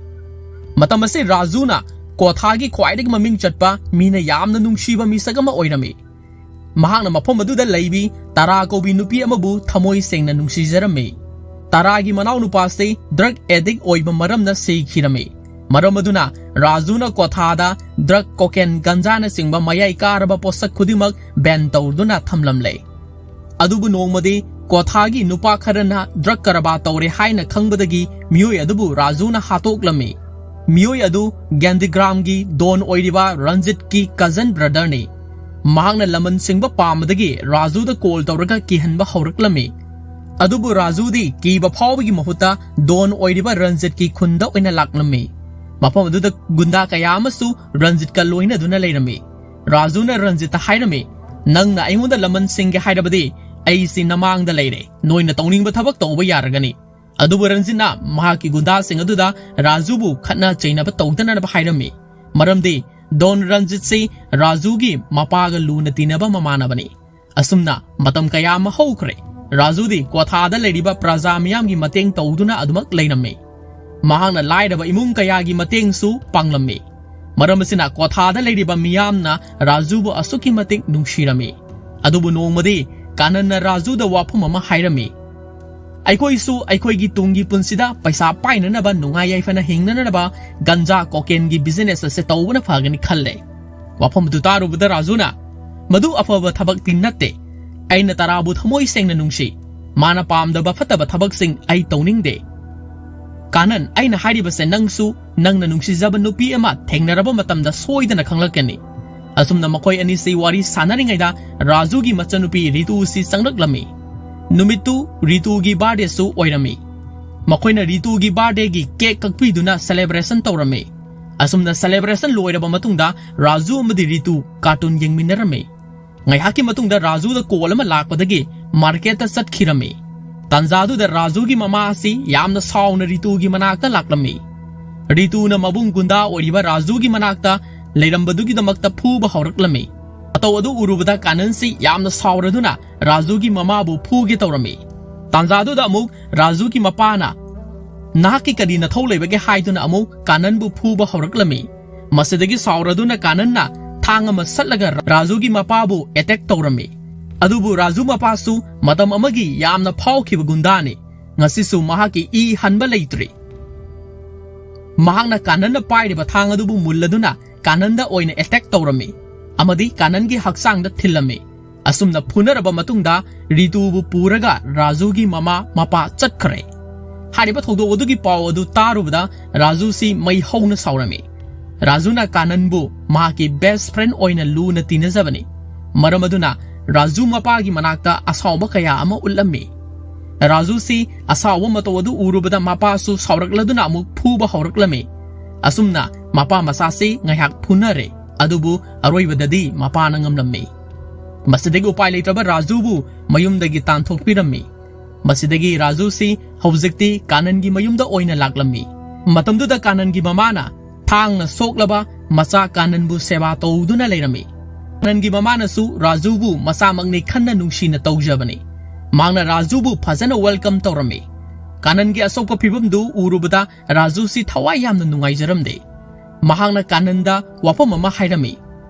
ꯃꯇꯝ ꯑꯁꯤ ꯔꯥꯖꯨꯅ ꯀ꯭ꯋꯥꯊꯥꯒꯤ ꯈ꯭ꯋꯥꯏꯗꯒꯤ ꯃꯃꯤꯡ ꯆꯠꯄ ꯃꯤꯅ ꯌꯥꯝꯅ ꯅꯨꯡꯁꯤꯕ ꯃꯤꯁꯛ ꯑꯃ ꯑꯣꯏꯔꯝꯃꯤ꯫ ꯃꯍꯥꯛꯅ ꯃꯐꯝ ꯑꯗꯨꯗ ꯂꯩꯕꯤ ꯇꯥꯔꯥ ꯀꯧꯕꯤ ꯅꯨꯄꯤ ꯑꯃꯕꯨ ꯊꯃꯣꯏ ꯁꯦꯡꯅ ꯅꯨꯡꯁꯤꯖꯔꯝꯃꯤ꯫ ꯇꯥꯔꯥꯒꯤ ꯃꯅꯥꯎꯅꯨꯄꯥꯁꯤ ꯗ꯭ꯔꯒ ꯑꯦꯗꯤꯛ ꯑꯣꯏꯕ ꯃꯔꯝꯅ ꯁꯤꯈꯤꯔꯝꯃꯤ꯫ ꯃꯔꯝ ꯑꯗꯨꯅ ꯔꯥꯖꯨꯅ ꯀ꯭ꯋꯥꯊꯥꯗ ꯗ꯭ꯔꯒ, ꯀꯣꯀꯦꯟ, ꯒꯟꯖꯥꯅꯆꯤꯡꯕ ꯃꯌꯥꯏ ꯀꯥꯔꯕ ꯄꯣꯠꯁꯛ ꯈꯨꯗꯤꯡꯃꯛ ꯕꯦꯟ ꯇꯧꯗꯨꯅ ꯊꯝꯂꯝꯂꯦ꯫ ꯑꯗꯨꯕꯨ ꯅꯣꯡꯃꯗꯤ ꯀ꯭ꯋꯥꯊꯥꯒꯤ ꯅꯨꯄꯥ ꯈꯔꯅ ꯗ꯭ꯔꯒ ꯀꯔꯕꯥꯔ ꯇꯧꯔꯦ ꯍꯥꯏꯅ ꯈꯪꯕꯗꯒꯤ ꯃꯤꯑꯣꯏ ꯑꯗꯨꯕꯨ ꯔꯥꯖꯨꯅ ꯍꯥꯠꯇꯣꯛꯂꯝꯃꯤ꯫ ꯃꯤꯑꯣꯏ ꯑꯗꯨ ꯒꯦꯟꯗꯤꯒ꯭ꯔꯥꯝꯒꯤ ꯗꯣꯟ ꯑꯣꯏꯔꯤꯕ ꯔꯟꯖꯤꯠꯀꯤ ꯀꯖꯟ ꯕ꯭ꯔꯗꯔꯅꯤ꯫ ꯃꯍꯥꯛꯅ ꯂꯃꯟ ꯁꯤꯡꯕ ꯄꯥꯝꯕꯗꯒꯤ ꯔꯥꯖꯨꯗ ꯀꯣꯜ ꯇꯧꯔꯒ ꯀꯤꯍꯟꯕ ꯍꯧꯔꯛꯂꯝꯃꯤ꯫ ꯑꯗꯨꯕꯨ ꯔꯥꯖꯨꯗꯤ ꯀꯤꯕ ꯐꯥꯎꯕꯒꯤ ꯃꯍꯨꯠꯇ ꯗꯣꯟ ꯑꯣꯏꯔꯤꯕ ꯔꯟꯖꯤꯠꯀꯤ ꯈꯨꯟꯗ ꯑꯣꯏꯅ ꯂꯥꯛꯂꯝꯃꯤ꯫ ꯃꯐꯝ ꯑꯗꯨꯗ ꯒꯨꯟꯗꯥ ꯀꯌꯥ ꯑꯃꯁꯨ ꯔꯟꯖꯤꯠꯀ ꯂꯣꯏꯅꯗꯨꯅ ꯂꯩꯔꯝꯃꯤ꯫ ꯔꯥꯖꯨꯅ ꯔꯟꯖꯤꯠꯇ ꯍꯥꯏꯔꯝꯃꯤ, "ꯅꯪꯅ ꯑꯩꯉꯣꯟꯗ ꯂꯃꯟ ꯁꯤꯡꯒꯦ ꯍꯥꯏꯔꯕꯗꯤ ꯑꯩꯁꯤ ꯅꯃꯥꯡꯗ ꯂꯩꯔꯦ, ꯅꯣꯏꯅ ꯇꯧꯅꯤꯡꯕ ꯊꯕꯛ ꯇꯧꯕ ꯌꯥꯔꯒꯅꯤ"꯫ ꯑꯗꯨꯕꯨ ꯔꯟꯖꯤꯠꯅ ꯃꯍꯥꯛꯀꯤ ꯒꯨꯟꯗꯥꯁꯤꯡ ꯑꯗꯨꯗ ꯔꯥꯖꯨꯕꯨ ꯈꯠꯅ ꯆꯩꯅꯕ ꯇꯧꯗꯅꯕ ꯍꯥꯏꯔꯝꯃꯤ꯫ ꯃꯔꯝꯗꯤ ꯗꯣꯟ ꯔꯟꯖꯤꯠꯁꯤ ꯔꯥꯖꯨꯒꯤ ꯃꯄꯥꯒ ꯂꯨꯅ ꯇꯤꯟꯅꯕ ꯃꯃꯥꯟꯅꯕꯅꯤ꯫ ꯑꯁꯨꯝꯅ ꯃꯇꯝ ꯀꯌꯥ ꯑꯃ ꯍꯧꯈ꯭ꯔꯦ꯫ ꯔꯥꯖꯨꯗꯤ ꯀ꯭ꯋꯥꯊꯥꯗ ꯂꯩꯔꯤꯕ ꯄ꯭ꯔꯖꯥ ꯃꯤꯌꯥꯝꯒꯤ ꯃꯇꯦꯡ ꯇꯧꯗꯨꯅ ꯑꯗꯨꯃꯛ ꯂꯩꯔꯝꯃꯤ꯫ ꯃꯍꯥꯛꯅ ꯂꯥꯏꯔꯕ ꯏꯃꯨꯡ ꯀꯌꯥꯒꯤ ꯃꯇꯦꯡꯁꯨ ꯄꯥꯡꯂꯝꯃꯤ꯫ ꯃꯔꯝ ꯑꯁꯤꯅ ꯀ꯭ꯋꯥꯊꯥꯗ ꯂꯩꯔꯤꯕ ꯃꯤꯌꯥꯝꯅ ꯔꯥꯖꯨꯕꯨ ꯑꯁꯨꯛꯀꯤ ꯃꯇꯤꯛ ꯅꯨꯡꯁꯤꯔꯝꯃꯤ꯫ ꯑꯗꯨꯕꯨ ꯅꯣꯡꯃꯗꯤ ꯀꯥꯅꯟꯅ ꯔꯥꯖꯨꯗ ꯋꯥꯐꯝ ꯑꯃ ꯍꯥꯏꯔꯝꯃꯤ꯫ "ꯑꯩꯈꯣꯏꯁꯨ ꯑꯩꯈꯣꯏꯒꯤ ꯇꯨꯡꯒꯤ ꯄꯨꯟꯁꯤꯗ ꯄꯩꯁꯥ ꯄꯥꯏꯅꯅꯕ, ꯅꯨꯡꯉꯥꯏ ꯌꯥꯏꯐꯅ ꯍꯤꯡꯅꯅꯕ ꯒꯟꯖꯥ ꯀꯣꯀꯦꯟꯒꯤ ꯕꯤꯖꯤꯅꯦꯁ ꯑꯁꯦ ꯇꯧꯕꯅ ꯐꯒꯅꯤ ꯈꯜꯂꯦ"꯫ ꯋꯥꯐꯝ ꯑꯗꯨ ꯇꯥꯔꯨꯕꯗ ꯔꯥꯖꯨꯅ, "ꯃꯗꯨ ꯑꯐꯕ ꯊꯕꯛꯇꯤ ꯅꯠꯇꯦ꯫ ꯑꯩꯅ ꯇꯔꯥꯕꯨ ꯊꯃꯣꯏ ꯁꯦꯡꯅ ꯅꯨꯡꯁꯤ꯫ ꯃꯥꯅ ꯄꯥꯝꯗꯕ ꯐꯠꯇꯕ ꯊꯕꯛꯁꯤꯡ ꯑꯩ ꯇꯧꯅꯤꯡꯗꯦ꯫ ꯀꯥꯅꯟ, ꯑꯩꯅ ꯍꯥꯏꯔꯤꯕꯁꯦ ꯅꯪꯁꯨ ꯅꯪꯅ ꯅꯨꯡꯁꯤꯖꯕ ꯅꯨꯄꯤ ꯑꯃ ꯊꯦꯡꯅꯔꯕ ꯃꯇꯝꯗ ꯁꯣꯏꯗꯅ ꯈꯪꯂꯛꯀꯅꯤ"꯫ ꯑꯁꯨꯝꯅ ꯃꯈꯣꯏ ꯑꯅꯤꯁꯤ ꯋꯥꯔꯤ ꯁꯥꯟꯅꯔꯤꯉꯩꯗ ꯔꯥꯖꯨꯒꯤ ꯃꯆꯟꯅꯨꯄꯤ ꯔꯤꯇꯨ ꯁꯤ ꯆꯪꯂꯛꯂꯝꯃꯤ꯫ ꯅꯨꯃꯤꯠꯇꯨ ꯔꯤꯇꯨꯒꯤ ꯕꯥꯔꯗꯦꯁꯨ ꯑꯣꯏꯔꯝꯃꯤ꯫ ꯃꯈꯣꯏꯅ ꯔꯤꯇꯨꯒꯤ ꯕꯥꯔꯗꯦꯒꯤ ꯀꯦꯛ ꯀꯛꯄꯤꯗꯨꯅ ꯁꯦꯂꯦꯕ꯭ꯔꯦꯁꯟ ꯇꯧꯔꯝꯃꯤ꯫ ꯑꯁꯨꯝꯅ ꯁꯦꯂꯦꯕ꯭ꯔꯦꯁꯟ ꯂꯣꯏꯔꯕ ꯃꯇꯨꯡꯗ ꯔꯥꯖꯨ ꯑꯃꯗꯤ ꯔꯤꯇꯨ ꯀꯥꯔꯇꯨꯟ ꯌꯦꯡꯃꯤꯟꯅꯔꯝꯃꯤ꯫ ꯉꯥꯏꯍꯥꯛꯀꯤ ꯃꯇꯨꯡꯗ ꯔꯥꯖꯨꯗ ꯀꯣꯜ ꯑꯃ ꯂꯥꯛꯄꯗꯒꯤ ꯃꯥꯔꯀꯦꯠꯇ ꯆꯠꯈꯤꯔꯝꯃꯤ꯫ ꯇꯥꯟꯖꯥꯗꯨꯗ ꯔꯥꯖꯨꯒꯤ ꯃꯃꯥ ꯑꯁꯤ ꯌꯥꯝꯅ ꯁꯥꯎꯅ ꯔꯤꯇꯨꯒꯤ ꯃꯅꯥꯛꯇ ꯂꯥꯛꯂꯝꯃꯤ꯫ ꯔꯤꯇꯨꯅ ꯃꯕꯨꯡ ꯒꯨꯟꯗꯥ ꯑꯣꯏꯔꯤꯕ ꯔꯥꯖꯨꯒꯤ ꯃꯅꯥꯛꯇ ꯂꯩꯔꯝꯕꯗꯨꯒꯤꯗꯃꯛꯇ ꯐꯨꯕ ꯍꯧꯔꯛꯂꯝꯃꯤ꯫ ꯃꯇꯧ ꯑꯗꯨ ꯎꯔꯨꯕꯗ ꯀꯥꯅꯟꯁꯤ ꯌꯥꯝꯅ ꯁꯥꯎꯔꯗꯨꯅ ꯔꯥꯖꯨꯒꯤ ꯃꯃꯥꯕꯨ ꯐꯨꯒꯦ ꯇꯧꯔꯝꯃꯤ꯫ ꯇꯥꯟꯖꯥꯗꯨꯗ ꯑꯃꯨꯛ ꯔꯥꯖꯨꯒꯤ ꯃꯄꯥꯅ, "ꯅꯍꯥꯛꯀꯤ ꯀꯔꯤ ꯅꯊꯧ ꯂꯩꯕꯒꯦ?" ꯍꯥꯏꯗꯨꯅ ꯑꯃꯨꯛ ꯀꯥꯅꯟꯕꯨ ꯐꯨꯕ ꯍꯧꯔꯛꯂꯝꯃꯤ꯫ ꯃꯁꯤꯗꯒꯤ ꯁꯥꯎꯔꯗꯨꯅ ꯀꯥꯅꯟꯅ ꯊꯥꯡ ꯑꯃ ꯁꯠꯂꯒ ꯔꯥꯖꯨꯒꯤ ꯃꯄꯥꯕꯨ ꯑꯦꯇꯦꯛ ꯇꯧꯔꯝꯃꯤ꯫ ꯑꯗꯨꯕꯨ ꯔꯥꯖꯨ ꯃꯄꯥꯁꯨ ꯃꯇꯝ ꯑꯃꯒꯤ ꯌꯥꯝꯅ ꯐꯥꯎꯈꯤꯕ ꯒꯨꯟꯗꯥꯅꯤ꯫ ꯉꯁꯤꯁꯨ ꯃꯍꯥꯛꯀꯤ ꯏ ꯍꯟꯕ ꯂꯩꯇ꯭ꯔꯤ꯫ ꯃꯍꯥꯛꯅ ꯀꯥꯅꯟꯅ ꯄꯥꯏꯔꯤꯕ ꯊꯥꯡ ꯑꯗꯨꯕꯨ ꯃꯨꯜꯂꯗꯨꯅ ꯀꯥꯅꯟꯗ ꯑꯣꯏꯅ ꯑꯦꯇꯦꯛ ꯇꯧꯔꯝꯃꯤ ꯑꯃꯗꯤ ꯀꯥꯅꯟꯒꯤ ꯍꯛꯆꯥꯡꯗ ꯊꯤꯜꯂꯝꯃꯤ꯫ ꯑꯁꯨꯝꯅ ꯐꯨꯅꯔꯕ ꯃꯇꯨꯡꯗ ꯔꯤꯇꯨꯕꯨ ꯄꯨꯔꯒ ꯔꯥꯖꯨꯒꯤ ꯃꯃꯥ ꯃꯄꯥ ꯆꯠꯈ꯭ꯔꯦ꯫ ꯍꯥꯏꯔꯤꯕ ꯊꯧꯗꯣꯛ ꯑꯗꯨꯒꯤ ꯄꯥꯎ ꯑꯗꯨ ꯇꯥꯔꯨꯕꯗ ꯔꯥꯖꯨꯁꯤ ꯃꯩ ꯍꯧꯅ ꯁꯥꯎꯔꯝꯃꯤ꯫ ꯔꯥꯖꯨꯅ ꯀꯥꯅꯟꯕꯨ ꯃꯍꯥꯛꯀꯤ ꯕꯦꯁ ꯐ꯭ꯔꯦꯟ ꯑꯣꯏꯅ ꯂꯨꯅ ꯇꯤꯟꯅꯖꯕꯅꯤ꯫ ꯃꯔꯝ ꯑꯗꯨꯅ ꯔꯥꯖꯨ ꯃꯄꯥꯒꯤ ꯃꯅꯥꯛꯇ ꯑꯁꯥꯎꯕ ꯀꯌꯥ ꯑꯃ ꯎꯠꯂꯝꯃꯤ꯫ ꯔꯥꯖꯨꯁꯤ ꯑꯁꯥꯎꯕ ꯃꯇꯧ ꯑꯗꯨ ꯎꯔꯨꯕꯗ ꯃꯄꯥꯁꯨ ꯁꯥꯎꯔꯛꯂꯗꯨꯅ ꯑꯃꯨꯛ ꯐꯨꯕ ꯍꯧꯔꯛꯂꯝꯃꯤ꯫ ꯑꯁꯨꯝꯅ ꯃꯄꯥ ꯃꯆꯥꯁꯤ ꯉꯥꯏꯍꯥꯛ ꯐꯨꯅꯔꯦ, ꯑꯗꯨꯕꯨ ꯑꯔꯣꯏꯕꯗꯗꯤ ꯃꯄꯥꯅ ꯉꯝꯂꯝꯃꯤ꯫ ꯃꯁꯤꯗꯒꯤ ꯎꯄꯥꯏ ꯂꯩꯇ꯭ꯔꯕ ꯔꯥꯖꯨꯕꯨ ꯃꯌꯨꯝꯗꯒꯤ ꯇꯥꯟꯊꯣꯛꯄꯤꯔꯝꯃꯤ꯫ ꯃꯁꯤꯗꯒꯤ ꯔꯥꯖꯨꯁꯤ ꯍꯧꯖꯤꯛꯇꯤ ꯀꯥꯅꯟꯒꯤ ꯃꯌꯨꯝꯗ ꯑꯣꯏꯅ ꯂꯥꯛꯂꯝꯃꯤ꯫ ꯃꯇꯝꯗꯨꯗ ꯀꯥꯅꯟꯒꯤ ꯃꯃꯥꯅ ꯊꯥꯡꯅ ꯁꯣꯛꯂꯕ ꯃꯆꯥ ꯀꯥꯅꯟꯕꯨ ꯁꯦꯕꯥ ꯇꯧꯗꯨꯅ ꯂꯩꯔꯝꯃꯤ꯫ ꯀꯥꯅꯟꯒꯤ ꯃꯃꯥꯅꯁꯨ ꯔꯥꯖꯨꯕꯨ ꯃꯆꯥꯃꯛꯅꯤ ꯈꯟꯅ ꯅꯨꯡꯁꯤꯅ ꯇꯧꯖꯕꯅꯤ꯫ ꯃꯍꯥꯛꯅ ꯔꯥꯖꯨꯕꯨ ꯐꯖꯅ welcome ꯇꯧꯔꯝꯃꯤ꯫ ꯀꯥꯅꯟꯒꯤ ꯑꯁꯣꯛꯄ ꯐꯤꯕꯝꯗꯨ ꯎꯔꯨꯕꯗ ꯔꯥꯖꯨꯁꯤ ꯊꯋꯥꯏ ꯌꯥꯝꯅ ꯅꯨꯡꯉꯥꯏꯖꯔꯝꯗꯦ꯫ ꯃꯍꯥꯛꯅ ꯀꯥꯅꯟꯗ ꯋꯥꯐꯝ ꯑꯃ ꯍꯥꯏꯔꯝꯃꯤ,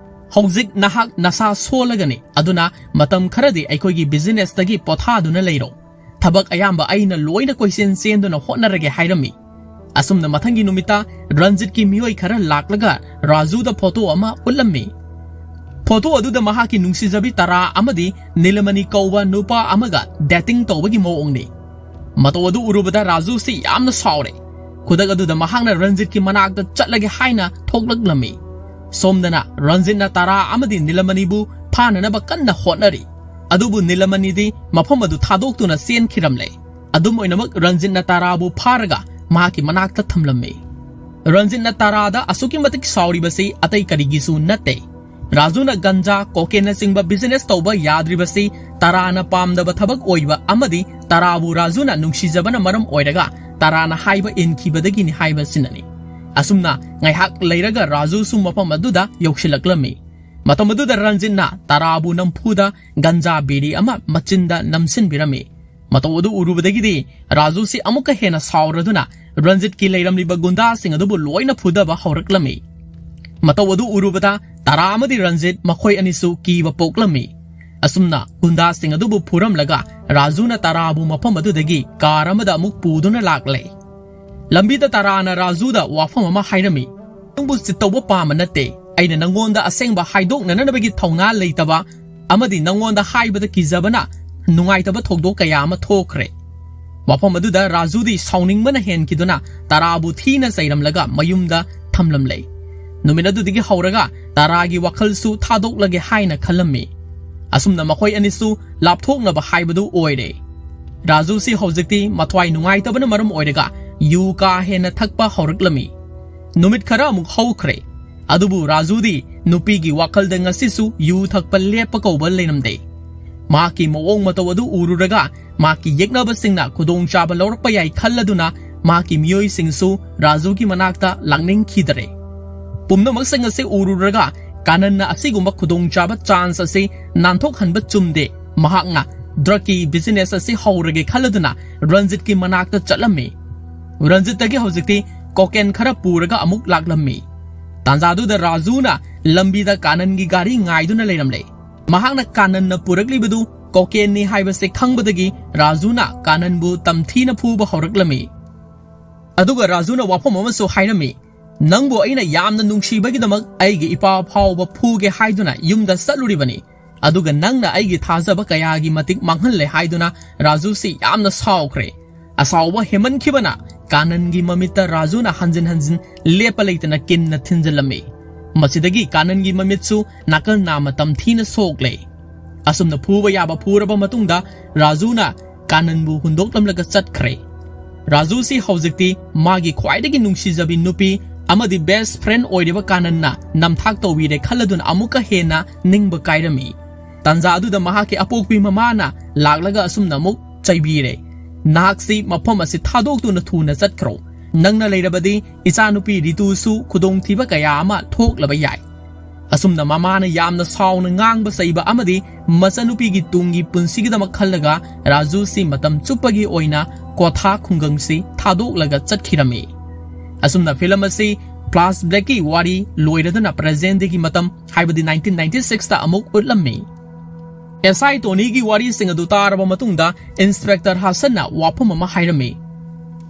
"ꯍꯧꯖꯤꯛ ꯅꯍꯥꯛ ꯅꯁꯥ ꯁꯣꯜꯂꯒꯅꯤ, ꯑꯗꯨꯅ ꯃꯇꯝ ꯈꯔꯗꯤ ꯑꯩꯈꯣꯏꯒꯤ businessꯇꯒꯤ ꯄꯣꯊꯥꯗꯨꯅ ꯂꯩꯔꯣ꯫ ꯊꯕꯛ ꯑꯌꯥꯝꯕ ꯑꯩꯅ ꯂꯣꯏꯅ ꯀꯣꯏꯆꯦꯟ ꯆꯦꯟꯗꯨꯅ ꯍꯣꯠꯅꯔꯒꯦ" ꯍꯥꯏꯔꯝꯃꯤ꯫ ꯑꯁꯨꯝꯅ ꯃꯊꯪꯒꯤ ꯅꯨꯃꯤꯠꯇ ꯔꯟꯖꯤꯠꯀꯤ ꯃꯤꯑꯣꯏ ꯈꯔ ꯂꯥꯛꯂꯒ ꯔꯥꯖꯨꯗ ꯐꯣꯇꯣ ꯑꯃ ꯎꯠꯂꯝꯃꯤ꯫ ꯐꯣꯇꯣ ꯑꯗꯨꯗ ꯃꯍꯥꯛꯀꯤ ꯅꯨꯡꯁꯤꯖꯕꯤ ꯇꯥꯔꯥ ꯑꯃꯗꯤ ꯅꯤꯂꯃꯅꯤ ꯀꯧꯕ ꯅꯨꯄꯥ ꯑꯃꯒ dating ꯇꯧꯕꯒꯤ ꯃꯑꯣꯡꯅꯤ꯫ ꯃꯇꯧ ꯑꯗꯨ ꯎꯔꯨꯕꯗ ꯔꯥꯖꯨꯁꯤ ꯌꯥꯝꯅ ꯁꯥꯎꯔꯦ꯫ ꯈꯨꯗꯛ ꯑꯗꯨꯗ ꯃꯍꯥꯛꯅ ꯔꯟꯖꯤꯠꯀꯤ ꯃꯅꯥꯛꯇ ꯆꯠꯂꯒꯦ ꯍꯥꯏꯅ ꯊꯣꯛꯂꯛꯂꯝꯃꯤ꯫ ꯁꯣꯝꯗꯅ ꯔꯟꯖꯤꯠꯅ ꯇꯥꯔꯥ ꯑꯃꯗꯤ ꯅꯤꯂꯃꯅꯤꯕꯨ ꯐꯥꯅꯅꯕ ꯀꯟꯅ ꯍꯣꯠꯅꯔꯤ꯫ ꯑꯗꯨꯕꯨ ꯅꯤꯂꯃꯅꯤꯗꯤ ꯃꯐꯝ ꯑꯗꯨ ꯊꯥꯗꯣꯛꯇꯨꯅ ꯆꯦꯟꯈꯤꯔꯝꯂꯦ꯫ ꯑꯗꯨꯝ ꯑꯣꯏꯅꯃꯛ ꯔꯟꯖꯤꯠꯅ ꯇꯥꯔꯥꯕꯨ ꯐꯥꯔꯒ ꯃꯍꯥꯛꯀꯤ ꯃꯅꯥꯛꯇ ꯊꯝꯂꯝꯃꯤ꯫ ꯔꯟꯖꯤꯠꯅ ꯇꯥꯔꯥꯗ ꯑꯁꯨꯛꯀꯤ ꯃꯇꯤꯛ ꯁꯥꯎꯔꯤꯕꯁꯤ ꯑꯇꯩ ꯀꯔꯤꯒꯤꯁꯨ ꯅꯠꯇꯦ꯫ ꯔꯥꯖꯨꯅ ꯒꯟꯖꯥ, cocaine ꯅꯆꯤꯡꯕ business ꯇꯧꯕ ꯌꯥꯗ꯭ꯔꯤꯕꯁꯤ ꯇꯥꯔꯥꯅ ꯄꯥꯝꯗꯕ ꯊꯕꯛ ꯑꯣꯏꯕ ꯑꯃꯗꯤ ꯇꯥꯔꯥꯕꯨ ꯔꯥꯖꯨꯅ ꯅꯨꯡꯁꯤꯖꯕꯅ ꯃꯔꯝ ꯑꯣꯏꯔꯒ ꯇꯥꯔꯥꯅ ꯍꯥꯏꯕ ꯏꯟꯈꯤꯕꯗꯒꯤꯅꯤ ꯍꯥꯏꯕꯁꯤꯅꯅꯤ꯫ ꯑꯁꯨꯝꯅ ꯉꯥꯏꯍꯥꯛ ꯂꯩꯔꯒ ꯔꯥꯖꯨꯁꯨ ꯃꯐꯝ ꯑꯗꯨꯗ ꯌꯧꯁꯤꯜꯂꯛꯂꯝꯃꯤ꯫ ꯃꯇꯝ ꯑꯗꯨꯗ ꯔꯟꯖꯤꯠꯅ ꯇꯥꯔꯥꯕꯨ ꯅꯝꯐꯨꯗ ꯒꯟꯖꯥ ꯕꯤꯔꯤ ꯑꯃ ꯃꯆꯤꯟꯗ ꯅꯝꯁꯤꯟꯕꯤꯔꯝꯃꯤ꯫ ꯃꯇꯧ ꯑꯗꯨ ꯎꯔꯨꯕꯗꯒꯤꯗꯤ ꯔꯥꯖꯨꯁꯤ ꯑꯃꯨꯛꯀ ꯍꯦꯟꯅ ꯁꯥꯎꯔꯗꯨꯅ ꯔꯟꯖꯤꯠꯀꯤ ꯂꯩꯔꯝꯂꯤꯕ ꯒꯨꯟꯗꯥꯁꯤꯡ ꯑꯗꯨꯕꯨ ꯂꯣꯏꯅ ꯐꯨꯗꯕ ꯍꯧꯔꯛꯂꯝꯃꯤ꯫ ꯃꯇꯧ ꯑꯗꯨ ꯎꯔꯨꯕꯗ ꯇꯥꯔꯥ ꯑꯃꯗꯤ ꯔꯟꯖꯤꯠ ꯃꯈꯣꯏ ꯑꯅꯤꯁꯨ ꯀꯤꯕ ꯄꯣꯛꯂꯝꯃꯤ꯫ ꯑꯁꯨꯝꯅ ꯒꯨꯟꯗꯥꯁꯤꯡ ꯑꯗꯨꯕꯨ ꯐꯨꯔꯝꯂꯒ ꯔꯥꯖꯨꯅ ꯇꯥꯔꯥꯕꯨ ꯃꯐꯝ ꯑꯗꯨꯗꯒꯤ ꯀꯥꯔ ꯑꯃꯗ ꯑꯃꯨꯛ ꯄꯨꯗꯨꯅ ꯂꯥꯛꯂꯦ꯫ ꯂꯝꯕꯤꯗ ꯇꯥꯔꯥꯅ ꯔꯥꯖꯨꯗ ꯋꯥꯐꯝ ꯑꯃ ꯍꯥꯏꯔꯝꯃꯤ, "ꯅꯪꯕꯨ ꯆꯤꯠ ꯇꯧꯕ ꯄꯥꯝꯕ ꯅꯠꯇꯦ꯫ ꯑꯩꯅ ꯅꯪꯉꯣꯟꯗ ꯑꯁꯦꯡꯕ ꯍꯥꯏꯗꯣꯛꯅꯅꯕꯒꯤ ꯊꯧꯅꯥ ꯂꯩꯇꯕ ꯑꯃꯗꯤ ꯅꯪꯉꯣꯟꯗ ꯍꯥꯏꯕꯗ ꯀꯤꯖꯕꯅ ꯅꯨꯡꯉꯥꯏꯇꯕ ꯊꯧꯗꯣꯛ ꯀꯌꯥ ꯑꯃ ꯊꯣꯛꯈ꯭ꯔꯦ꯫" ꯃꯐꯝ ꯑꯗꯨꯗ ꯔꯥꯖꯨꯗꯤ ꯁꯥꯎꯅꯤꯡꯕꯅ ꯍꯦꯟꯈꯤꯗꯨꯅ ꯇꯥꯔꯥꯕꯨ ꯊꯤꯅ ꯆꯩꯔꯝꯂꯒ ꯃꯌꯨꯝꯗ ꯊꯝꯂꯝꯂꯦ꯫ ꯅꯨꯃꯤꯠ ꯑꯗꯨꯗꯒꯤ ꯍꯧꯔꯒ ꯇꯥꯔꯥꯒꯤ ꯋꯥꯈꯜꯁꯨ ꯊꯥꯗꯣꯛꯂꯒꯦ ꯍꯥꯏꯅ ꯈꯜꯂꯝꯃꯤ꯫ ꯑꯁꯨꯝꯅ ꯃꯈꯣꯏ ꯑꯅꯤꯁꯨ ꯂꯥꯞꯊꯣꯛꯅꯕ ꯍꯥꯏꯕꯗꯨ ꯑꯣꯏꯔꯦ꯫ ꯔꯥꯖꯨꯁꯤ ꯍꯧꯖꯤꯛꯇꯤ ꯃꯊ꯭ꯋꯥꯏ ꯅꯨꯡꯉꯥꯏꯇꯕꯅ ꯃꯔꯝ ꯑꯣꯏꯔꯒ ꯌꯨ ꯀꯥ ꯍꯦꯟꯅ ꯊꯛꯄ ꯍꯧꯔꯛꯂꯝꯃꯤ꯫ ꯅꯨꯃꯤꯠ ꯈꯔ ꯑꯃꯨꯛ ꯍꯧꯈ꯭ꯔꯦ꯫ ꯑꯗꯨꯕꯨ ꯔꯥꯖꯨꯗꯤ ꯅꯨꯄꯤꯒꯤ ꯋꯥꯈꯜꯗ ꯉꯁꯤꯁꯨ ꯌꯨ ꯊꯛꯄ ꯂꯦꯞꯄ ꯀꯧꯕ ꯂꯩꯔꯝꯗꯦ꯫ ꯃꯍꯥꯛꯀꯤ ꯃꯑꯣꯡ ꯃꯇꯧ ꯑꯗꯨ ꯎꯔꯨꯔꯒ ꯃꯍꯥꯛꯀꯤ ꯌꯦꯛꯅꯕꯁꯤꯡꯅ ꯈꯨꯗꯣꯡꯆꯥꯕ ꯂꯧꯔꯛꯄ ꯌꯥꯏ ꯈꯜꯂꯗꯨꯅ ꯃꯍꯥꯛꯀꯤ ꯃꯤꯑꯣꯏꯁꯤꯡꯁꯨ ꯔꯥꯖꯨꯒꯤ ꯃꯅꯥꯛꯇ ꯂꯥꯛꯅꯤꯡꯈꯤꯗꯔꯦ꯫ ꯄꯨꯝꯅꯃꯛꯁꯤꯡ ꯑꯁꯤ ꯎꯔꯨꯔꯒ ꯀꯥꯅꯟꯅ ꯑꯁꯤꯒꯨꯝꯕ ꯈꯨꯗꯣꯡꯆꯥꯕ ꯆꯥꯟꯁ ꯑꯁꯤ ꯅꯥꯟꯊꯣꯛꯍꯟꯕ ꯆꯨꯝꯗꯦ, ꯃꯍꯥꯛꯅ ꯗ꯭ꯔꯒꯀꯤ ꯕꯤꯖꯤꯅꯦꯁ ꯑꯁꯤ ꯍꯧꯔꯒꯦ ꯈꯜꯂꯗꯨꯅ ꯔꯟꯖꯤꯠꯀꯤ ꯃꯅꯥꯛꯇ ꯆꯠꯂꯝꯃꯤ꯫ ꯔꯟꯖꯤꯠꯇꯒꯤ ꯍꯧꯖꯤꯛꯇꯤ ꯀꯣꯀꯦꯟ ꯈꯔ ꯄꯨꯔꯒ ꯑꯃꯨꯛ ꯂꯥꯛꯂꯝꯃꯤ꯫ ꯇꯥꯟꯖꯥꯗꯨꯗ ꯔꯥꯖꯨꯅ ꯂꯝꯕꯤꯗ ꯀꯥꯅꯟꯒꯤ ꯒꯥꯔꯤ ꯉꯥꯏꯗꯨꯅ ꯂꯩꯔꯝꯂꯦ꯫ ꯃꯍꯥꯛꯅ ꯀꯥꯅꯟꯅ ꯄꯨꯔꯛꯂꯤꯕꯗꯨ ꯀꯣꯀꯦꯟꯅꯤ ꯍꯥꯏꯕꯁꯤ ꯈꯪꯕꯗꯒꯤ ꯔꯥꯖꯨꯅ ꯀꯥꯅꯟꯕꯨ ꯇꯝꯊꯤꯅ ꯐꯨꯕ ꯍꯧꯔꯛꯂꯝꯃꯤ꯫ ꯑꯗꯨꯒ ꯔꯥꯖꯨꯅ ꯋꯥꯐꯝ ꯑꯃꯁꯨ ꯍꯥꯏꯔꯝꯃꯤ, "ꯅꯪꯕꯨ ꯑꯩꯅ ꯌꯥꯝꯅ ꯅꯨꯡꯁꯤꯕꯒꯤꯗꯃꯛ ꯑꯩꯒꯤ ꯏꯄꯥ ꯐꯥꯎꯕ ꯐꯨꯒꯦ ꯍꯥꯏꯗꯨꯅ ꯌꯨꯝꯗ ꯆꯠꯂꯨꯔꯤꯕꯅꯤ, ꯑꯗꯨꯒ ꯅꯪꯅ ꯑꯩꯒꯤ ꯊꯥꯖꯕ ꯀꯌꯥꯒꯤ ꯃꯇꯤꯛ ꯃꯥꯡꯍꯜꯂꯦ" ꯍꯥꯏꯗꯨꯅ ꯔꯥꯖꯨꯁꯤ ꯌꯥꯝꯅ ꯁꯥꯎꯈ꯭ꯔꯦ꯫ ꯑꯁꯥꯎꯕ ꯍꯦꯟꯃꯟꯈꯤꯕꯅ ꯀꯥꯅꯟꯒꯤ ꯃꯃꯤꯠꯇ ꯔꯥꯖꯨꯅ ꯍꯟꯖꯤꯟ ꯍꯟꯖꯤꯟ ꯂꯦꯞꯄ ꯂꯩꯇꯅ ꯀꯤꯟꯅ ꯊꯤꯟꯖꯤꯜꯂꯝꯃꯤ꯫ ꯃꯁꯤꯗꯒꯤ ꯀꯥꯅꯟꯒꯤ ꯃꯃꯤꯠꯁꯨ ꯅꯥꯀꯜ ꯅꯥꯝꯃ ꯇꯝꯊꯤꯅ ꯁꯣꯛꯂꯦ꯫ ꯑꯁꯨꯝꯅ ꯐꯨꯕ ꯌꯥꯕ ꯐꯨꯔꯕ ꯃꯇꯨꯡꯗ ꯔꯥꯖꯨꯅ ꯀꯥꯅꯟꯕꯨ ꯍꯨꯟꯗꯣꯛꯂꯝꯂꯒ ꯆꯠꯈ꯭ꯔꯦ꯫ ꯔꯥꯖꯨꯁꯤ ꯍꯧꯖꯤꯛꯇꯤ ꯃꯥꯒꯤ ꯈ꯭ꯋꯥꯏꯗꯒꯤ ꯅꯨꯡꯁꯤꯖꯕꯤ ꯅꯨꯄꯤ ꯑꯃꯗꯤ ꯕꯦꯁ ꯐ꯭ꯔꯦꯟ ꯑꯣꯏꯔꯤꯕ ꯀꯥꯅꯟꯅ ꯅꯝꯊꯥꯛ ꯇꯧꯕꯤꯔꯦ ꯈꯜꯂꯗꯨꯅ ꯑꯃꯨꯛꯀ ꯍꯦꯟꯅ ꯅꯤꯡꯕ ꯀꯥꯏꯔꯝꯃꯤ꯫ ꯇꯥꯟꯖꯥ ꯑꯗꯨꯗ ꯃꯍꯥꯛꯀꯤ ꯑꯄꯣꯛꯄꯤ ꯃꯃꯥꯅ ꯂꯥꯛꯂꯒ ꯑꯁꯨꯝꯅ ꯑꯃꯨꯛ ꯆꯩꯕꯤꯔꯦ, "ꯅꯍꯥꯛꯁꯤ ꯃꯐꯝ ꯑꯁꯤ ꯊꯥꯗꯣꯛꯇꯨꯅ ꯊꯨꯅ ꯆꯠꯈ꯭ꯔꯣ꯫ ꯅꯪꯅ ꯂꯩꯔꯕꯗꯤ ꯏꯆꯥꯅꯨꯄꯤ ꯔꯤꯇꯨꯁꯨ ꯈꯨꯗꯣꯡꯊꯤꯕ ꯀꯌꯥ ꯑꯃ ꯊꯣꯛꯂꯕ ꯌꯥꯏ"꯫ ꯑꯁꯨꯝꯅ ꯃꯃꯥꯅ ꯌꯥꯝꯅ ꯁꯥꯎꯅ ꯉꯥꯡꯕ ꯆꯩꯕ ꯑꯃꯗꯤ ꯃꯆꯟꯅꯨꯄꯤꯒꯤ ꯇꯨꯡꯒꯤ ꯄꯨꯟꯁꯤꯒꯤꯗꯃꯛ ꯈꯜꯂꯒ ꯔꯥꯖꯨꯁꯤ ꯃꯇꯝ ꯆꯨꯞꯄꯒꯤ ꯑꯣꯏꯅ ꯀ꯭ꯋꯥꯊꯥ ꯈꯨꯡꯒꯪꯁꯤ ꯊꯥꯗꯣꯛꯂꯒ ꯆꯠꯈꯤꯔꯝꯃꯤ꯫ ꯑꯁꯨꯝꯅ ꯐꯤꯂꯝ ꯑꯁꯤ ꯐ꯭ꯂꯥꯁ ꯕꯦꯛꯀꯤ ꯋꯥꯔꯤ ꯂꯣꯏꯔꯗꯨꯅ ꯄ꯭ꯔꯦꯖꯦꯟꯗꯒꯤ ꯃꯇꯝ, ꯍꯥꯏꯕꯗꯤ ꯅꯥꯏꯟꯇꯤꯟ ꯅꯥꯏꯟꯇꯤ ꯁꯤꯛꯁꯇ ꯑꯃꯨꯛ ꯎꯠꯂꯝꯃꯤ꯫ ꯑꯦꯁ ꯑꯥꯏ ꯇꯣꯅꯤꯒꯤ ꯋꯥꯔꯤꯁꯤꯡ ꯑꯗꯨ ꯇꯥꯔꯕ ꯃꯇꯨꯡꯗ ꯏꯟꯁꯄꯦꯛꯇꯔ ꯍꯥꯁꯟꯅ ꯋꯥꯐꯝ ꯑꯃ ꯍꯥꯏꯔꯝꯃꯤ,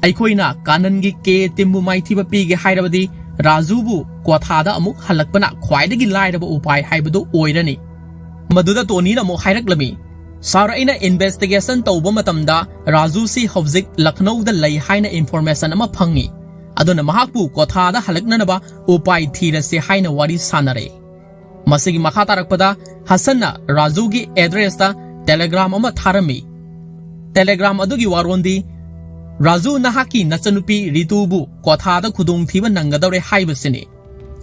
"ꯑꯩꯈꯣꯏꯅ ꯀꯥꯅꯟꯒꯤ ꯀꯦ ꯇꯤꯝꯕꯨ ꯃꯥꯏꯊꯤꯕ ꯄꯤꯒꯦ ꯍꯥꯏꯔꯕꯗꯤ ꯔꯥꯖꯨꯕꯨ ꯀ꯭ꯋꯥꯊꯥꯗ ꯑꯃꯨꯛ ꯍꯜꯂꯛꯄꯅ ꯈ꯭ꯋꯥꯏꯗꯒꯤ ꯂꯥꯏꯔꯕ ꯎꯄꯥꯏ ꯍꯥꯏꯕꯗꯨ ꯑꯣꯏꯔꯅꯤ"꯫ ꯃꯗꯨꯗ ꯇꯣꯅꯤꯅ ꯑꯃꯨꯛ ꯍꯥꯏꯔꯛꯂꯝꯃꯤ, "ꯁꯥꯔ, ꯑꯩꯅ ꯏꯟꯚꯦꯁꯇꯤꯒꯦꯁꯟ ꯇꯧꯕ ꯃꯇꯝꯗ ꯔꯥꯖꯨꯁꯤ ꯍꯧꯖꯤꯛ ꯂꯈꯅꯧꯗ ꯂꯩ ꯍꯥꯏꯅ ꯏꯟꯐꯣꯔꯃꯦꯁꯟ ꯑꯃ ꯐꯪꯉꯤ꯫ ꯑꯗꯨꯅ ꯃꯍꯥꯛꯄꯨ ꯀ꯭ꯋꯥꯊꯥꯗ ꯍꯜꯂꯛꯅꯅꯕ ꯎꯄꯥꯏ ꯊꯤꯔꯁꯤ" ꯍꯥꯏꯅ ꯋꯥꯔꯤ ꯁꯥꯟꯅꯔꯦ꯫ ꯃꯁꯤꯒꯤ ꯃꯈꯥ ꯇꯥꯔꯛꯄꯗ ꯍꯁꯟꯅ ꯔꯥꯖꯨꯒꯤ ꯑꯦꯗ꯭ꯔꯦꯁꯇ ꯇꯦꯂꯦꯒ꯭ꯔꯥꯝ ꯑꯃ ꯊꯥꯔꯝꯃꯤ꯫ ꯇꯦꯂꯦꯒ꯭ꯔꯥꯝ ꯑꯗꯨꯒꯤ ꯋꯥꯔꯣꯜꯗꯤ, "ꯔꯥꯖꯨ, ꯅꯍꯥꯛꯀꯤ ꯅꯆꯟꯅꯨꯄꯤ ꯔꯤꯇꯨꯕꯨ ꯀ꯭ꯋꯥꯊꯥꯗ ꯈꯨꯗꯣꯡꯊꯤꯕ ꯅꯪꯒꯗꯧꯔꯦ" ꯍꯥꯏꯕꯁꯤꯅꯤ꯫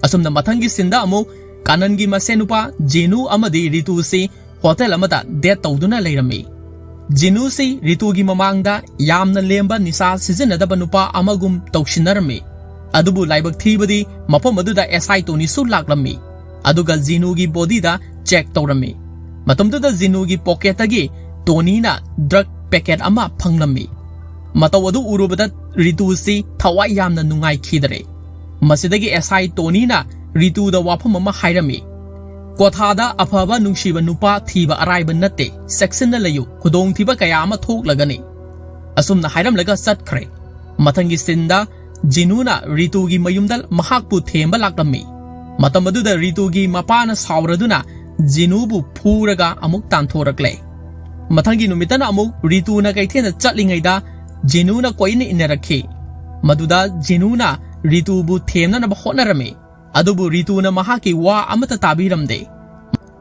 ꯑꯁꯨꯝꯅ ꯃꯊꯪꯒꯤ ꯁꯤꯟꯗ ꯑꯃꯨꯛ ꯀꯥꯅꯟꯒꯤ ꯃꯁꯦꯟ ꯅꯨꯄꯥ ꯖꯤꯅꯨ ꯑꯃꯗꯤ ꯔꯤꯇꯨꯁꯤ ꯍꯣꯇꯦꯜ ꯑꯃꯗ ꯗꯦꯠ ꯇꯧꯗꯨꯅ ꯂꯩꯔꯝꯃꯤ꯫ ꯖꯤꯅꯨꯁꯤ ꯔꯤꯇꯨꯒꯤ ꯃꯃꯥꯡꯗ ꯌꯥꯝꯅ ꯂꯦꯝꯕ ꯅꯤꯁꯥ ꯁꯤꯖꯤꯟꯅꯗꯕ ꯅꯨꯄꯥ ꯑꯃꯒꯨꯝ ꯇꯧꯁꯤꯟꯅꯔꯝꯃꯤ꯫ ꯑꯗꯨꯕꯨ ꯂꯥꯏꯕꯛ ꯊꯤꯕꯗꯤ ꯃꯐꯝ ꯑꯗꯨꯗ ꯑꯦꯁ ꯑꯥꯏ ꯇꯣꯅꯤꯁꯨ ꯂꯥꯛꯂꯝꯃꯤ꯫ ꯑꯗꯨꯒ ꯖꯤꯅꯨꯒꯤ ꯕꯣꯗꯤꯗ ꯆꯦꯛ ꯇꯧꯔꯝꯃꯤ꯫ ꯃꯇꯝꯗꯨꯗ ꯖꯤꯅꯨꯒꯤ ꯄꯣꯀꯦꯠꯇꯒꯤ ꯇꯣꯅꯤꯅ ꯗ꯭ꯔꯒ ꯄꯦꯀꯦꯠ ꯑꯃ ꯐꯪꯂꯝꯃꯤ꯫ ꯃꯇꯧ ꯑꯗꯨ ꯎꯔꯨꯕꯗ ꯔꯤꯇꯨꯁꯤ ꯊꯋꯥꯏ ꯌꯥꯝꯅ ꯅꯨꯡꯉꯥꯏꯈꯤꯗꯔꯦ꯫ ꯃꯁꯤꯗꯒꯤ ꯑꯦꯁ ꯑꯥꯏ ꯇꯣꯅꯤꯅ ꯔꯤꯇꯨꯗ ꯋꯥꯐꯝ ꯑꯃ ꯍꯥꯏꯔꯝꯃꯤ꯫ "ꯀ꯭ꯋꯥꯊꯥꯗ ꯑꯐꯕ ꯅꯨꯡꯁꯤꯕ ꯅꯨꯄꯥ ꯊꯤꯕ ꯑꯔꯥꯏꯕ ꯅꯠꯇꯦ꯫ ꯆꯦꯛꯁꯤꯟꯅ ꯂꯩꯌꯨ, ꯈꯨꯗꯣꯡꯊꯤꯕ ꯀꯌꯥ ꯑꯃ ꯊꯣꯛꯂꯒꯅꯤ"꯫ ꯑꯁꯨꯝꯅ ꯍꯥꯏꯔꯝꯂꯒ ꯆꯠꯈ꯭ꯔꯦ꯫ ꯃꯊꯪꯒꯤ ꯁꯤꯟꯗ ꯖꯤꯅꯨꯅ ꯔꯤꯇꯨꯒꯤ ꯃꯌꯨꯝꯗ ꯃꯍꯥꯛꯄꯨ ꯊꯦꯝꯕ ꯂꯥꯛꯂꯝꯃꯤ꯫ ꯃꯇꯝ ꯑꯗꯨꯗ ꯔꯤꯇꯨꯒꯤ ꯃꯄꯥꯅ ꯁꯥꯎꯔꯗꯨꯅ ꯖꯤꯅꯨꯕꯨ ꯐꯨꯔꯒ ꯑꯃꯨꯛ ꯇꯥꯟꯊꯣꯔꯛꯂꯦ꯫ ꯃꯊꯪꯒꯤ ꯅꯨꯃꯤꯠꯇꯅ ꯑꯃꯨꯛ ꯔꯤꯇꯨꯅ ꯀꯩꯊꯦꯜꯗ ꯆꯠꯂꯤꯉꯩꯗ ꯖꯤꯅꯨꯅ ꯀꯣꯏꯏꯟ ꯏꯟꯅꯔꯛꯈꯤ꯫ ꯃꯗꯨꯗ ꯖꯤꯅꯨꯅ ꯔꯤꯇꯨꯕꯨ ꯊꯦꯝꯅꯅꯕ ꯍꯣꯠꯅꯔꯝꯃꯤ꯫ ꯑꯗꯨꯕꯨ ꯔꯤꯇꯨꯅ ꯃꯍꯥꯛꯀꯤ ꯋꯥ ꯑꯃꯠꯇ ꯇꯥꯕꯤꯔꯝꯗꯦ꯫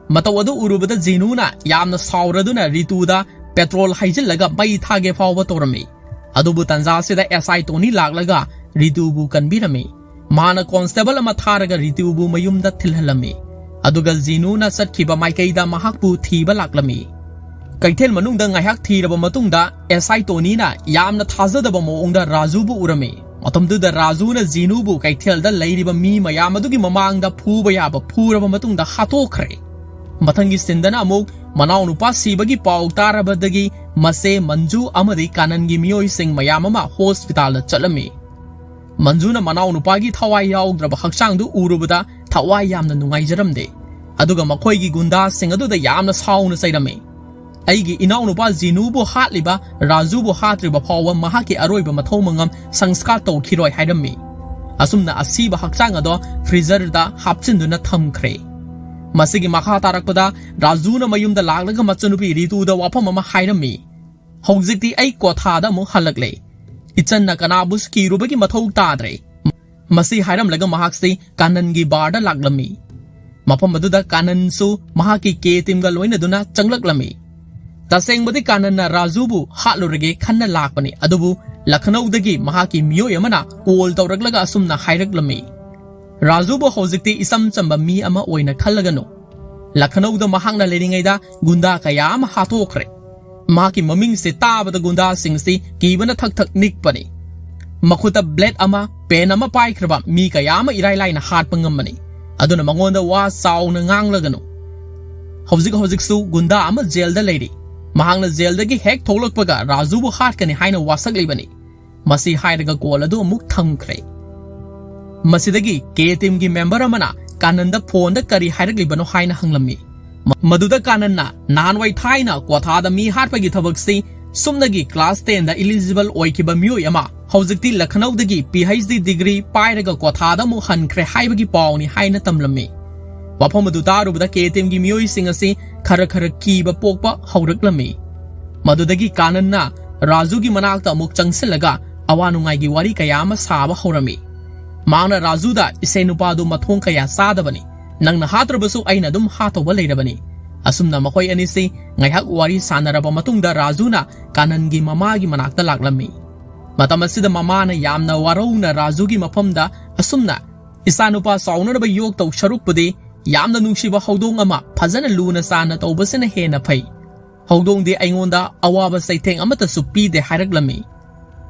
ꯃꯇꯧ ꯑꯗꯨ ꯎꯔꯨꯕꯗ ꯖꯤꯅꯨꯅ ꯌꯥꯝꯅ ꯁꯥꯎꯔꯗꯨꯅ ꯔꯤꯇꯨꯗ ꯄꯦꯇ꯭ꯔꯣꯜ ꯍꯩꯖꯤꯜꯂꯒ ꯃꯩ ꯊꯥꯒꯦ ꯐꯥꯎꯕ ꯇꯧꯔꯝꯃꯤ꯫ ꯑꯗꯨꯕꯨ ꯇꯟꯖꯥꯁꯤꯗ ꯑꯦꯁ ꯑꯥꯏ ꯇꯣꯅꯤ ꯂꯥꯛꯂꯒ ꯔꯤꯇꯨꯕꯨ ꯀꯟꯕꯤꯔꯝꯃꯤ꯫ ꯃꯍꯥꯛꯅ ꯀꯣꯟꯁꯇꯦꯕꯜ ꯑꯃ ꯊꯥꯔꯒ ꯔꯤꯇꯨꯕꯨ ꯃꯌꯨꯝꯗ ꯊꯤꯜꯍꯜꯂꯝꯃꯤ꯫ ꯑꯗꯨꯒ ꯖꯤꯅꯨꯅ ꯆꯠꯈꯤꯕ ꯃꯥꯏꯀꯩꯗ ꯃꯍꯥꯛꯄꯨ ꯊꯤꯕ ꯂꯥꯛꯂꯝꯃꯤ꯫ ꯀꯩꯊꯦꯜ ꯃꯅꯨꯡꯗ ꯉꯥꯏꯍꯥꯛ ꯊꯤꯔꯕ ꯃꯇꯨꯡꯗ ꯑꯦꯁ ꯑꯥꯏ ꯇꯣꯅꯤꯅ ꯌꯥꯝꯅ ꯊꯥꯖꯗꯕ ꯃꯑꯣꯡꯗ ꯔꯥꯖꯨꯕꯨ ꯎꯔꯝꯃꯤ꯫ ꯃꯇꯝꯗꯨꯗ ꯔꯥꯖꯨꯅ ꯖꯤꯅꯨꯕꯨ ꯀꯩꯊꯦꯜꯗ ꯂꯩꯔꯤꯕ ꯃꯤ ꯃꯌꯥꯝ ꯑꯗꯨꯒꯤ ꯃꯃꯥꯡꯗ ꯐꯨꯕ ꯌꯥꯕ ꯐꯨꯔꯕ ꯃꯇꯨꯡꯗ ꯍꯥꯠꯇꯣꯛꯈ꯭ꯔꯦ꯫ ꯃꯊꯪꯒꯤ ꯁꯤꯟꯗꯅ ꯑꯃꯨꯛ ꯃꯅꯥꯎꯅꯨꯄꯥ ꯁꯤꯕꯒꯤ ꯄꯥꯎ ꯇꯥꯔꯕꯗꯒꯤ ꯃꯆꯦ ꯃꯟꯖꯨ ꯑꯃꯗꯤ ꯀꯥꯅꯟꯒꯤ ꯃꯤꯑꯣꯏꯁꯤꯡ ꯃꯌꯥꯝ ꯑꯃ ꯍꯣꯁꯄꯤꯇꯥꯜꯗ ꯆꯠꯂꯝꯃꯤ꯫ ꯃꯟꯖꯨꯅ ꯃꯅꯥꯎꯅꯨꯄꯥꯒꯤ ꯊꯋꯥꯏ ꯌꯥꯎꯗ꯭ꯔꯕ ꯍꯛꯆꯥꯡꯗꯨ ꯎꯔꯨꯕꯗ ꯊꯋꯥꯏ ꯌꯥꯝꯅ ꯅꯨꯡꯉꯥꯏꯖꯔꯝꯗꯦ꯫ ꯑꯗꯨꯒ ꯃꯈꯣꯏꯒꯤ ꯒꯨꯟꯗꯥꯁꯤꯡ ꯑꯗꯨꯗ ꯌꯥꯝꯅ ꯁꯥꯎꯅ ꯆꯩꯔꯝꯃꯤ꯫ "ꯑꯩꯒꯤ ꯏꯅꯥꯎꯅꯨꯄꯥ ꯖꯤꯅꯨꯕꯨ ꯍꯥꯠꯂꯤꯕ ꯔꯥꯖꯨꯕꯨ ꯍꯥꯠꯇ꯭ꯔꯤꯕ ꯐꯥꯎꯕ ꯃꯍꯥꯛꯀꯤ ꯑꯔꯣꯏꯕ ꯃꯊꯧ ꯃꯉꯝ ꯁꯪꯁꯀꯥꯔ ꯇꯧꯈꯤꯔꯣꯏ" ꯍꯥꯏꯔꯝꯃꯤ꯫ ꯑꯁꯨꯝꯅ ꯑꯁꯤꯕ ꯍꯛꯆꯥꯡ ꯑꯗꯣ ꯐ꯭ꯔꯤꯖꯔꯗ ꯍꯥꯞꯆꯤꯟꯗꯨꯅ ꯊꯝꯈ꯭ꯔꯦ꯫ ꯃꯁꯤꯒꯤ ꯃꯈꯥ ꯇꯥꯔꯛꯄꯗ ꯔꯥꯖꯨꯅ ꯃꯌꯨꯝꯗ ꯂꯥꯛꯂꯒ ꯃꯆꯟꯅꯨꯄꯤ ꯔꯤꯇꯨꯗ ꯋꯥꯐꯝ ꯑꯃ ꯍꯥꯏꯔꯝꯃꯤ꯫ "ꯍꯧꯖꯤꯛꯇꯤ ꯑꯩ ꯀ꯭ꯋꯥꯊꯥꯗ ꯑꯃꯨꯛ ꯍꯜꯂꯛꯂꯦ꯫ ꯏꯆꯟꯅ ꯀꯅꯥꯕꯨꯁꯨ ꯀꯤꯔꯨꯕꯒꯤ ꯃꯊꯧ ꯇꯥꯗ꯭ꯔꯦ꯫ ꯃꯁꯤ ꯍꯥꯏꯔꯝꯂꯒ ꯃꯍꯥꯛꯁꯤ ꯀꯥꯅꯟꯒꯤ ꯕꯥꯔꯗ ꯂꯥꯛꯂꯝꯃꯤ꯫ ꯃꯐꯝ ꯑꯗꯨꯗ ꯀꯥꯅꯟꯁꯨ ꯃꯍꯥꯛꯀꯤ ꯀꯦ ꯇꯤꯝꯒ ꯂꯣꯏꯅꯗꯨꯅ ꯆꯪꯂꯛꯂꯝꯃꯤ꯫ ꯇꯁꯦꯡꯕꯗꯤ ꯀꯥꯅꯟꯅ ꯔꯥꯖꯨꯕꯨ ꯍꯥꯠꯂꯨꯔꯒꯦ ꯈꯟꯅ ꯂꯥꯛꯄꯅꯤ, ꯑꯗꯨꯕꯨ ꯂꯈꯅꯧꯗꯒꯤ ꯃꯍꯥꯛꯀꯤ ꯃꯤꯑꯣꯏ ꯑꯃꯅ ꯀꯣꯜ ꯇꯧꯔꯛꯂꯒ ꯑꯁꯨꯝꯅ ꯍꯥꯏꯔꯛꯂꯝꯃꯤ, "ꯔꯥꯖꯨꯕꯨ ꯍꯧꯖꯤꯛꯇꯤ ꯏꯆꯝ ꯆꯝꯕ ꯃꯤ ꯑꯃ ꯑꯣꯏꯅ ꯈꯜꯂꯒꯅꯨ꯫ ꯂꯈꯅꯧꯗ ꯃꯍꯥꯛꯅ ꯂꯩꯔꯤꯉꯩꯗ ꯒꯨꯟꯗꯥ ꯀꯌꯥ ꯑꯃ ꯍꯥꯠꯇꯣꯛꯈ꯭ꯔꯦ"꯫ ꯃꯍꯥꯛꯀꯤ ꯃꯃꯤꯡꯁꯦ ꯇꯥꯕꯗ ꯒꯨꯟꯗꯥꯁꯤꯡꯁꯤ ꯀꯤꯕꯅ ꯊꯛ ꯊꯛ ꯅꯤꯛꯄꯅꯤ꯫ ꯃꯈꯨꯠꯇ ꯕ꯭ꯂꯦꯗ ꯑꯃ, ꯄꯦꯟ ꯑꯃ ꯄꯥꯏꯈ꯭ꯔꯕ ꯃꯤ ꯀꯌꯥ ꯑꯃ ꯏꯔꯥꯏ ꯂꯥꯏꯅ ꯍꯥꯠꯄ ꯉꯝꯕꯅꯤ꯫ ꯑꯗꯨꯅ ꯃꯉꯣꯟꯗ ꯋꯥ ꯆꯥꯎꯅ ꯉꯥꯡꯂꯒꯅꯨ꯫ ꯍꯧꯖꯤꯛ ꯍꯧꯖꯤꯛꯁꯨ ꯒꯨꯟꯗꯥ ꯑꯃ ꯖꯦꯜꯗ ꯂꯩꯔꯤ꯫ ꯃꯍꯥꯛꯅ ꯖꯦꯜꯗꯒꯤ ꯍꯦꯛ ꯊꯣꯛꯂꯛꯄꯒ ꯔꯥꯖꯨꯕꯨ ꯍꯥꯠꯀꯅꯤ ꯍꯥꯏꯅ ꯋꯥꯁꯛꯂꯤꯕꯅꯤ꯫ ꯃꯁꯤ ꯍꯥꯏꯔꯒ ꯀꯣꯜ ꯑꯗꯨ ꯑꯃꯨꯛ ꯊꯝꯈ꯭ꯔꯦ꯫ ꯃꯁꯤꯗꯒꯤ ꯀꯦ ꯇꯤꯝꯒꯤ ꯃꯦꯝꯕꯔ ꯑꯃꯅ ꯀꯥꯅꯟꯗ ꯐꯣꯟꯗ ꯀꯔꯤ ꯍꯥꯏꯔꯛꯂꯤꯕꯅꯣ ꯍꯥꯏꯅ ꯍꯪꯂꯝꯃꯤ꯫ ꯃ-, ꯃꯗꯨꯗ ꯀꯥꯅꯟꯅ ꯅꯍꯥꯟꯋꯥꯏ ꯊꯥꯏꯅ ꯀ꯭ꯋꯥꯊꯥꯗ ꯃꯤ ꯍꯥꯠꯄꯒꯤ ꯊꯕꯛꯁꯤ ꯁꯨꯞꯅꯒꯤ ꯀ꯭ꯂꯥꯁ ꯇꯦꯟꯗ ꯏꯂꯤꯖꯤꯕꯜ ꯑꯣꯏꯈꯤꯕ ꯃꯤꯑꯣꯏ ꯑꯃ ꯍꯧꯖꯤꯛꯇꯤ ꯂꯈꯅꯧꯗꯒꯤ ꯄꯤ ꯑꯩꯆ ꯗꯤ ꯗꯤꯒ꯭ꯔꯤ ꯄꯥꯏꯔꯒ ꯀ꯭ꯋꯥꯊꯥꯗ ꯑꯃꯨꯛ ꯍꯟꯈ꯭ꯔꯦ ꯍꯥꯏꯕꯒꯤ ꯄꯥꯎꯅꯤ ꯍꯥꯏꯅ ꯇꯝꯂꯝꯃꯤ꯫ ꯋꯥꯐꯝ ꯑꯗꯨ ꯇꯥꯔꯨꯕꯗ ꯀꯦ ꯇꯤꯝꯒꯤ ꯃꯤꯑꯣꯏꯁꯤꯡ ꯑꯁꯤ ꯈꯔ ꯈꯔ ꯀꯤꯕ ꯄꯣꯛꯄ ꯍꯧꯔꯛꯂꯝꯃꯤ꯫ ꯃꯗꯨꯗꯒꯤ ꯀꯥꯅꯟꯅ ꯔꯥꯖꯨꯒꯤ ꯃꯅꯥꯛꯇ ꯑꯃꯨꯛ ꯆꯪꯁꯤꯜꯂꯒ ꯑꯋꯥ ꯅꯨꯡꯉꯥꯏꯒꯤ ꯋꯥꯔꯤ ꯀꯌꯥ ꯑꯃ ꯁꯥꯕ ꯍꯧꯔꯝꯃꯤ꯫ ꯃꯍꯥꯛꯅ ꯔꯥꯖꯨꯗ, "ꯏꯁꯩ ꯅꯨꯄꯥꯗꯨ ꯃꯊꯣꯡ ꯀꯌꯥ ꯆꯥꯗꯕꯅꯤ, ꯅꯪꯅ ꯍꯥꯠꯇ꯭ꯔꯕꯁꯨ ꯑꯩꯅ ꯑꯗꯨꯝ ꯍꯥꯠꯇꯧꯕ ꯂꯩꯔꯕꯅꯤ"꯫ ꯑꯁꯨꯝꯅ ꯃꯈꯣꯏ ꯑꯅꯤꯁꯤ ꯉꯥꯏꯍꯥꯛ ꯋꯥꯔꯤ ꯁꯥꯟꯅꯔꯕ ꯃꯇꯨꯡꯗ ꯔꯥꯖꯨꯅ ꯀꯥꯅꯟꯒꯤ ꯃꯃꯥꯒꯤ ꯃꯅꯥꯛꯇ ꯂꯥꯛꯂꯝꯃꯤ꯫ ꯃꯇꯝ ꯑꯁꯤꯗ ꯃꯃꯥꯅ ꯌꯥꯝꯅ ꯋꯥꯔꯧꯅ ꯔꯥꯖꯨꯒꯤ ꯃꯐꯝꯗ ꯑꯁꯨꯝꯅ, "ꯏꯆꯥꯅꯨꯄꯥ ꯆꯥꯎꯅꯅꯕ ꯌꯣꯛꯇꯧ ꯁꯔꯨꯛꯄꯨꯗꯤ ꯌꯥꯝꯅ ꯅꯨꯡꯁꯤꯕ ꯍꯧꯗꯣꯡ ꯑꯃ ꯐꯖꯅ ꯂꯨꯅ ꯆꯥꯟꯅ ꯇꯧꯕꯁꯤꯅ ꯍꯦꯟꯅ ꯐꯩ꯫ ꯍꯧꯗꯣꯡꯗꯤ ꯑꯩꯉꯣꯟꯗ ꯑꯋꯥꯕ ꯆꯩꯊꯦꯡ ꯑꯃꯠꯇꯁꯨ ꯄꯤꯗꯦ" ꯍꯥꯏꯔꯛꯂꯝꯃꯤ꯫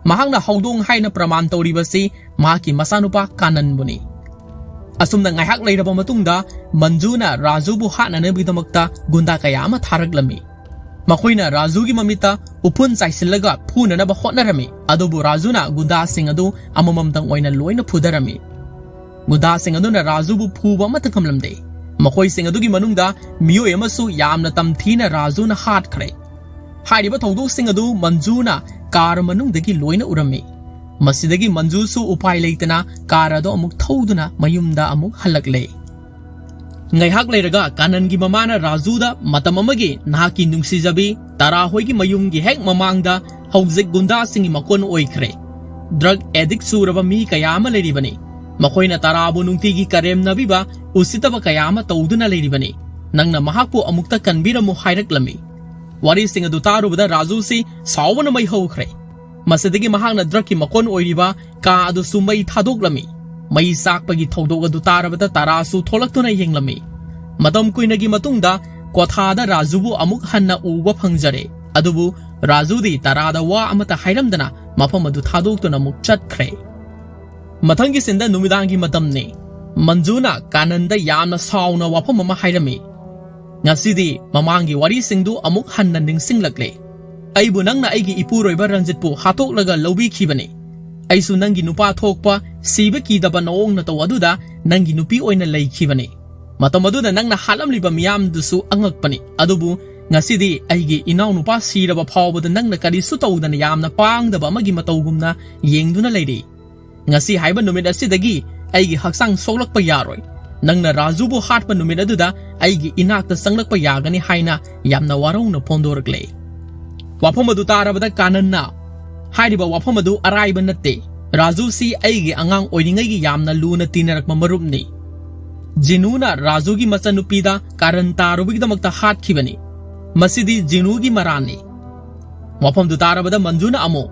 ꯃꯍꯥꯛꯅ ꯍꯧꯗꯣꯡ ꯍꯥꯏꯅ ꯄ꯭ꯔꯃꯥꯟ ꯇꯧꯔꯤꯕꯁꯤ ꯃꯍꯥꯛꯀꯤ ꯃꯆꯥꯅꯨꯄꯥ ꯀꯥꯅꯟꯕꯨꯅꯤ꯫ ꯑꯁꯨꯝꯅ ꯉꯥꯏꯍꯥꯛ ꯂꯩꯔꯕ ꯃꯇꯨꯡꯗ ꯃꯟꯖꯨꯅ ꯔꯥꯖꯨꯕꯨ ꯍꯥꯠꯅꯅꯕꯒꯤꯗꯃꯛꯇ ꯒꯨꯟꯗꯥ ꯀꯌꯥ ꯑꯃ ꯊꯥꯔꯛꯂꯝꯃꯤ꯫ ꯃꯈꯣꯏꯅ ꯔꯥꯖꯨꯒꯤ ꯃꯃꯤꯠꯇ ꯎꯐꯨꯟ ꯆꯥꯏꯁꯤꯜꯂꯒ ꯐꯨꯅꯅꯕ ꯍꯣꯠꯅꯔꯝꯃꯤ, ꯑꯗꯨꯕꯨ ꯔꯥꯖꯨꯅ ꯒꯨꯟꯗꯥꯁꯤꯡ ꯑꯗꯨ ꯑꯃꯃꯝꯇꯪ ꯑꯣꯏꯅ ꯂꯣꯏꯅ ꯐꯨꯊꯔꯝꯃꯤ꯫ ꯒꯨꯟꯗꯥꯁꯤꯡ ꯑꯗꯨꯅ ꯔꯥꯖꯨꯕꯨ ꯐꯨꯕ ꯑꯃꯠꯇ ꯉꯝꯂꯝꯗꯦ꯫ ꯃꯈꯣꯏꯁꯤꯡ ꯑꯗꯨꯒꯤ ꯃꯅꯨꯡꯗ ꯃꯤꯑꯣꯏ ꯑꯃꯁꯨ ꯌꯥꯝꯅ ꯇꯝꯊꯤꯅ ꯔꯥꯖꯨꯅ ꯍꯥꯠꯈ꯭ꯔꯦ꯫ ꯍꯥꯏꯔꯤꯕ ꯊꯧꯗꯣꯛꯁꯤꯡ ꯑꯗꯨ ꯃꯟꯖꯨꯅ ꯀꯥꯔ ꯃꯅꯨꯡꯗꯒꯤ ꯂꯣꯏꯅ ꯎꯔꯝꯃꯤ꯫ ꯃꯁꯤꯗꯒꯤ ꯃꯟꯖꯨꯁꯨ ꯎꯄꯥꯏ ꯂꯩꯇꯅ ꯀꯥꯔ ꯑꯗꯨ ꯑꯃꯨꯛ ꯊꯧꯗꯨꯅ ꯃꯌꯨꯝꯗ ꯑꯃꯨꯛ ꯍꯜꯂꯛꯂꯦ꯫ ꯉꯥꯏꯍꯥꯛ ꯂꯩꯔꯒ ꯀꯥꯅꯟꯒꯤ ꯃꯃꯥꯅ ꯔꯥꯖꯨꯗ, "ꯃꯇꯝ ꯑꯃꯒꯤ ꯅꯍꯥꯛꯀꯤ ꯅꯨꯡꯁꯤꯖꯕꯤ ꯇꯥꯔꯥ ꯍꯣꯏꯒꯤ ꯃꯌꯨꯝꯒꯤ ꯍꯦꯛ ꯃꯃꯥꯡꯗ ꯍꯧꯖꯤꯛ ꯒꯨꯟꯗꯥꯁꯤꯡꯒꯤ ꯃꯀꯣꯟ ꯑꯣꯏꯈ꯭ꯔꯦ꯫ ꯗ꯭ꯔꯒ ꯑꯦꯗꯤꯛ ꯆꯨꯔꯕ ꯃꯤ ꯀꯌꯥ ꯑꯃ ꯂꯩꯔꯤꯕꯅꯤ꯫ ꯃꯈꯣꯏꯅ ꯇꯥꯔꯥꯕꯨ ꯅꯨꯡꯇꯤꯒꯤ ꯀꯔꯦꯝꯅꯕꯤꯕ, ꯎꯁꯤꯠꯇꯕ ꯀꯌꯥ ꯑꯃ ꯇꯧꯗꯨꯅ ꯂꯩꯔꯤꯕꯅꯤ꯫ ꯅꯪꯅ ꯃꯍꯥꯛꯄꯨ ꯑꯃꯨꯛꯇ ꯀꯟꯕꯤꯔꯝꯃꯨ" ꯍꯥꯏꯔꯛꯂꯝꯃꯤ꯫ ꯋꯥꯔꯤꯁꯤꯡ ꯑꯗꯨ ꯇꯥꯔꯨꯕꯗ ꯔꯥꯖꯨꯁꯤ ꯁꯥꯎꯕꯅ ꯃꯩ ꯍꯧꯈ꯭ꯔꯦ꯫ ꯃꯁꯤꯗꯒꯤ ꯃꯍꯥꯛꯅ ꯗ꯭ꯔꯛꯀꯤ ꯃꯀꯣꯟ ꯑꯣꯏꯔꯤꯕ ꯀꯥ ꯑꯗꯨꯁꯨ ꯃꯩ ꯊꯥꯗꯣꯛꯂꯝꯃꯤ꯫ ꯃꯩ ꯆꯥꯛꯄꯒꯤ ꯊꯧꯗꯣꯛ ꯑꯗꯨ ꯇꯥꯔꯕꯗ ꯇꯔꯥꯁꯨ ꯊꯣꯛꯂꯛꯇꯨꯅ ꯌꯦꯡꯂꯝꯃꯤ꯫ ꯃꯇꯝ ꯀꯨꯏꯅꯒꯤ ꯃꯇꯨꯡꯗ ꯀ꯭ꯋꯥꯊꯥꯗ ꯔꯥꯖꯨꯕꯨ ꯑꯃꯨꯛ ꯍꯟꯅ ꯎꯕ ꯐꯪꯖꯔꯦ꯫ ꯑꯗꯨꯕꯨ ꯔꯥꯖꯨꯗꯤ ꯇꯔꯥꯗ ꯋꯥ ꯑꯃꯠꯇ ꯍꯥꯏꯔꯝꯗꯅ ꯃꯐꯝ ꯑꯗꯨ ꯊꯥꯗꯣꯛꯇꯨꯅ ꯑꯃꯨꯛ ꯆꯠꯈ꯭ꯔꯦ꯫ ꯃꯊꯪꯒꯤ ꯁꯤꯟꯗ ꯅꯨꯃꯤꯗꯥꯡꯒꯤ ꯃꯇꯝꯅꯤ꯫ ꯃꯟꯖꯨꯅ ꯀꯥꯅꯟꯗ ꯌꯥꯝꯅ ꯁꯥꯎꯅ ꯋꯥꯐꯝ ꯑꯃ ꯍꯥꯏꯔꯝꯃꯤ꯫ "ꯉꯁꯤꯗꯤ ꯃꯃꯥꯡꯒꯤ ꯋꯥꯔꯤꯁꯤꯡꯗꯨ ꯑꯃꯨꯛ ꯍꯟꯅ ꯅꯤꯡꯁꯤꯡꯂꯛꯂꯦ꯫ ꯑꯩꯕꯨ ꯅꯪꯅ ꯑꯩꯒꯤ ꯏꯄꯨꯔꯣꯏꯕ ꯔꯟꯖꯤꯠꯄꯨ ꯍꯥꯠꯇꯣꯛꯂꯒ ꯂꯧꯕꯤꯈꯤꯕꯅꯤ꯫ ꯑꯩꯁꯨ ꯅꯪꯒꯤ ꯅꯨꯄꯥ ꯊꯣꯛꯄ, ꯁꯤꯕ ꯀꯤꯗꯕ ꯅꯑꯣꯡ ꯅꯇꯧ ꯑꯗꯨꯗ ꯅꯪꯒꯤ ꯅꯨꯄꯤ ꯑꯣꯏꯅ ꯂꯩꯈꯤꯕꯅꯤ꯫ ꯃꯇꯝ ꯑꯗꯨꯗ ꯅꯪꯅ ꯍꯥꯠꯂꯝꯂꯤꯕ ꯃꯤꯌꯥꯝꯗꯨꯁꯨ ꯑꯉꯛꯄꯅꯤ꯫ ꯑꯗꯨꯕꯨ ꯉꯁꯤꯗꯤ ꯑꯩꯒꯤ ꯏꯅꯥꯎꯅꯨꯄꯥ ꯁꯤꯔꯕ ꯐꯥꯎꯕꯗ ꯅꯪꯅ ꯀꯔꯤꯁꯨ ꯇꯧꯗꯅ ꯌꯥꯝꯅ ꯄꯥꯡꯗꯕ ꯑꯃꯒꯤ ꯃꯇꯧꯒꯨꯝꯅ ꯌꯦꯡꯗꯨꯅ ꯂꯩꯔꯤ꯫ ꯉꯁꯤ ꯍꯥꯏꯕ ꯅꯨꯃꯤꯠ ꯑꯁꯤꯗꯒꯤ ꯑꯩꯒꯤ ꯍꯛꯆꯥꯡ ꯁꯣꯛꯂꯛꯄ ꯌꯥꯔꯣꯏ꯫ ꯅꯪꯅ ꯔꯥꯖꯨꯕꯨ ꯍꯥꯠꯄ ꯅꯨꯃꯤꯠ ꯑꯗꯨꯗ ꯑꯩꯒꯤ ꯏꯅꯥꯛꯇ ꯆꯪꯂꯛꯄ ꯌꯥꯒꯅꯤ" ꯍꯥꯏꯅ ꯌꯥꯝꯅ ꯋꯥꯔꯧꯅ ꯐꯣꯡꯗꯣꯔꯛꯂꯦ꯫ ꯋꯥꯐꯝ ꯑꯗꯨ ꯇꯥꯔꯕꯗ ꯀꯥꯅꯟꯅ, "ꯍꯥꯏꯔꯤꯕ ꯋꯥꯐꯝ ꯑꯗꯨ ꯑꯔꯥꯏꯕ ꯅꯠꯇꯦ꯫ ꯔꯥꯖꯨꯁꯤ ꯑꯩꯒꯤ ꯑꯉꯥꯡ ꯑꯣꯏꯔꯤꯉꯩꯒꯤ ꯌꯥꯝꯅ ꯂꯨꯅ ꯇꯤꯟꯅꯔꯛꯄ ꯃꯔꯨꯞꯅꯤ꯫ ꯖꯤꯅꯨꯅ ꯔꯥꯖꯨꯒꯤ ꯃꯆꯟꯅꯨꯄꯤꯗ ꯀꯥꯔꯟ ꯇꯥꯔꯨꯕꯒꯤꯗꯃꯛꯇ ꯍꯥꯠꯈꯤꯕꯅꯤ꯫ ꯃꯁꯤꯗꯤ ꯖꯤꯅꯨꯒꯤ ꯃꯔꯥꯟꯅꯤ꯫" ꯋꯥꯐꯝꯗꯨ ꯇꯥꯔꯕꯗ ꯃꯟꯖꯨꯅ ꯑꯃꯨꯛ,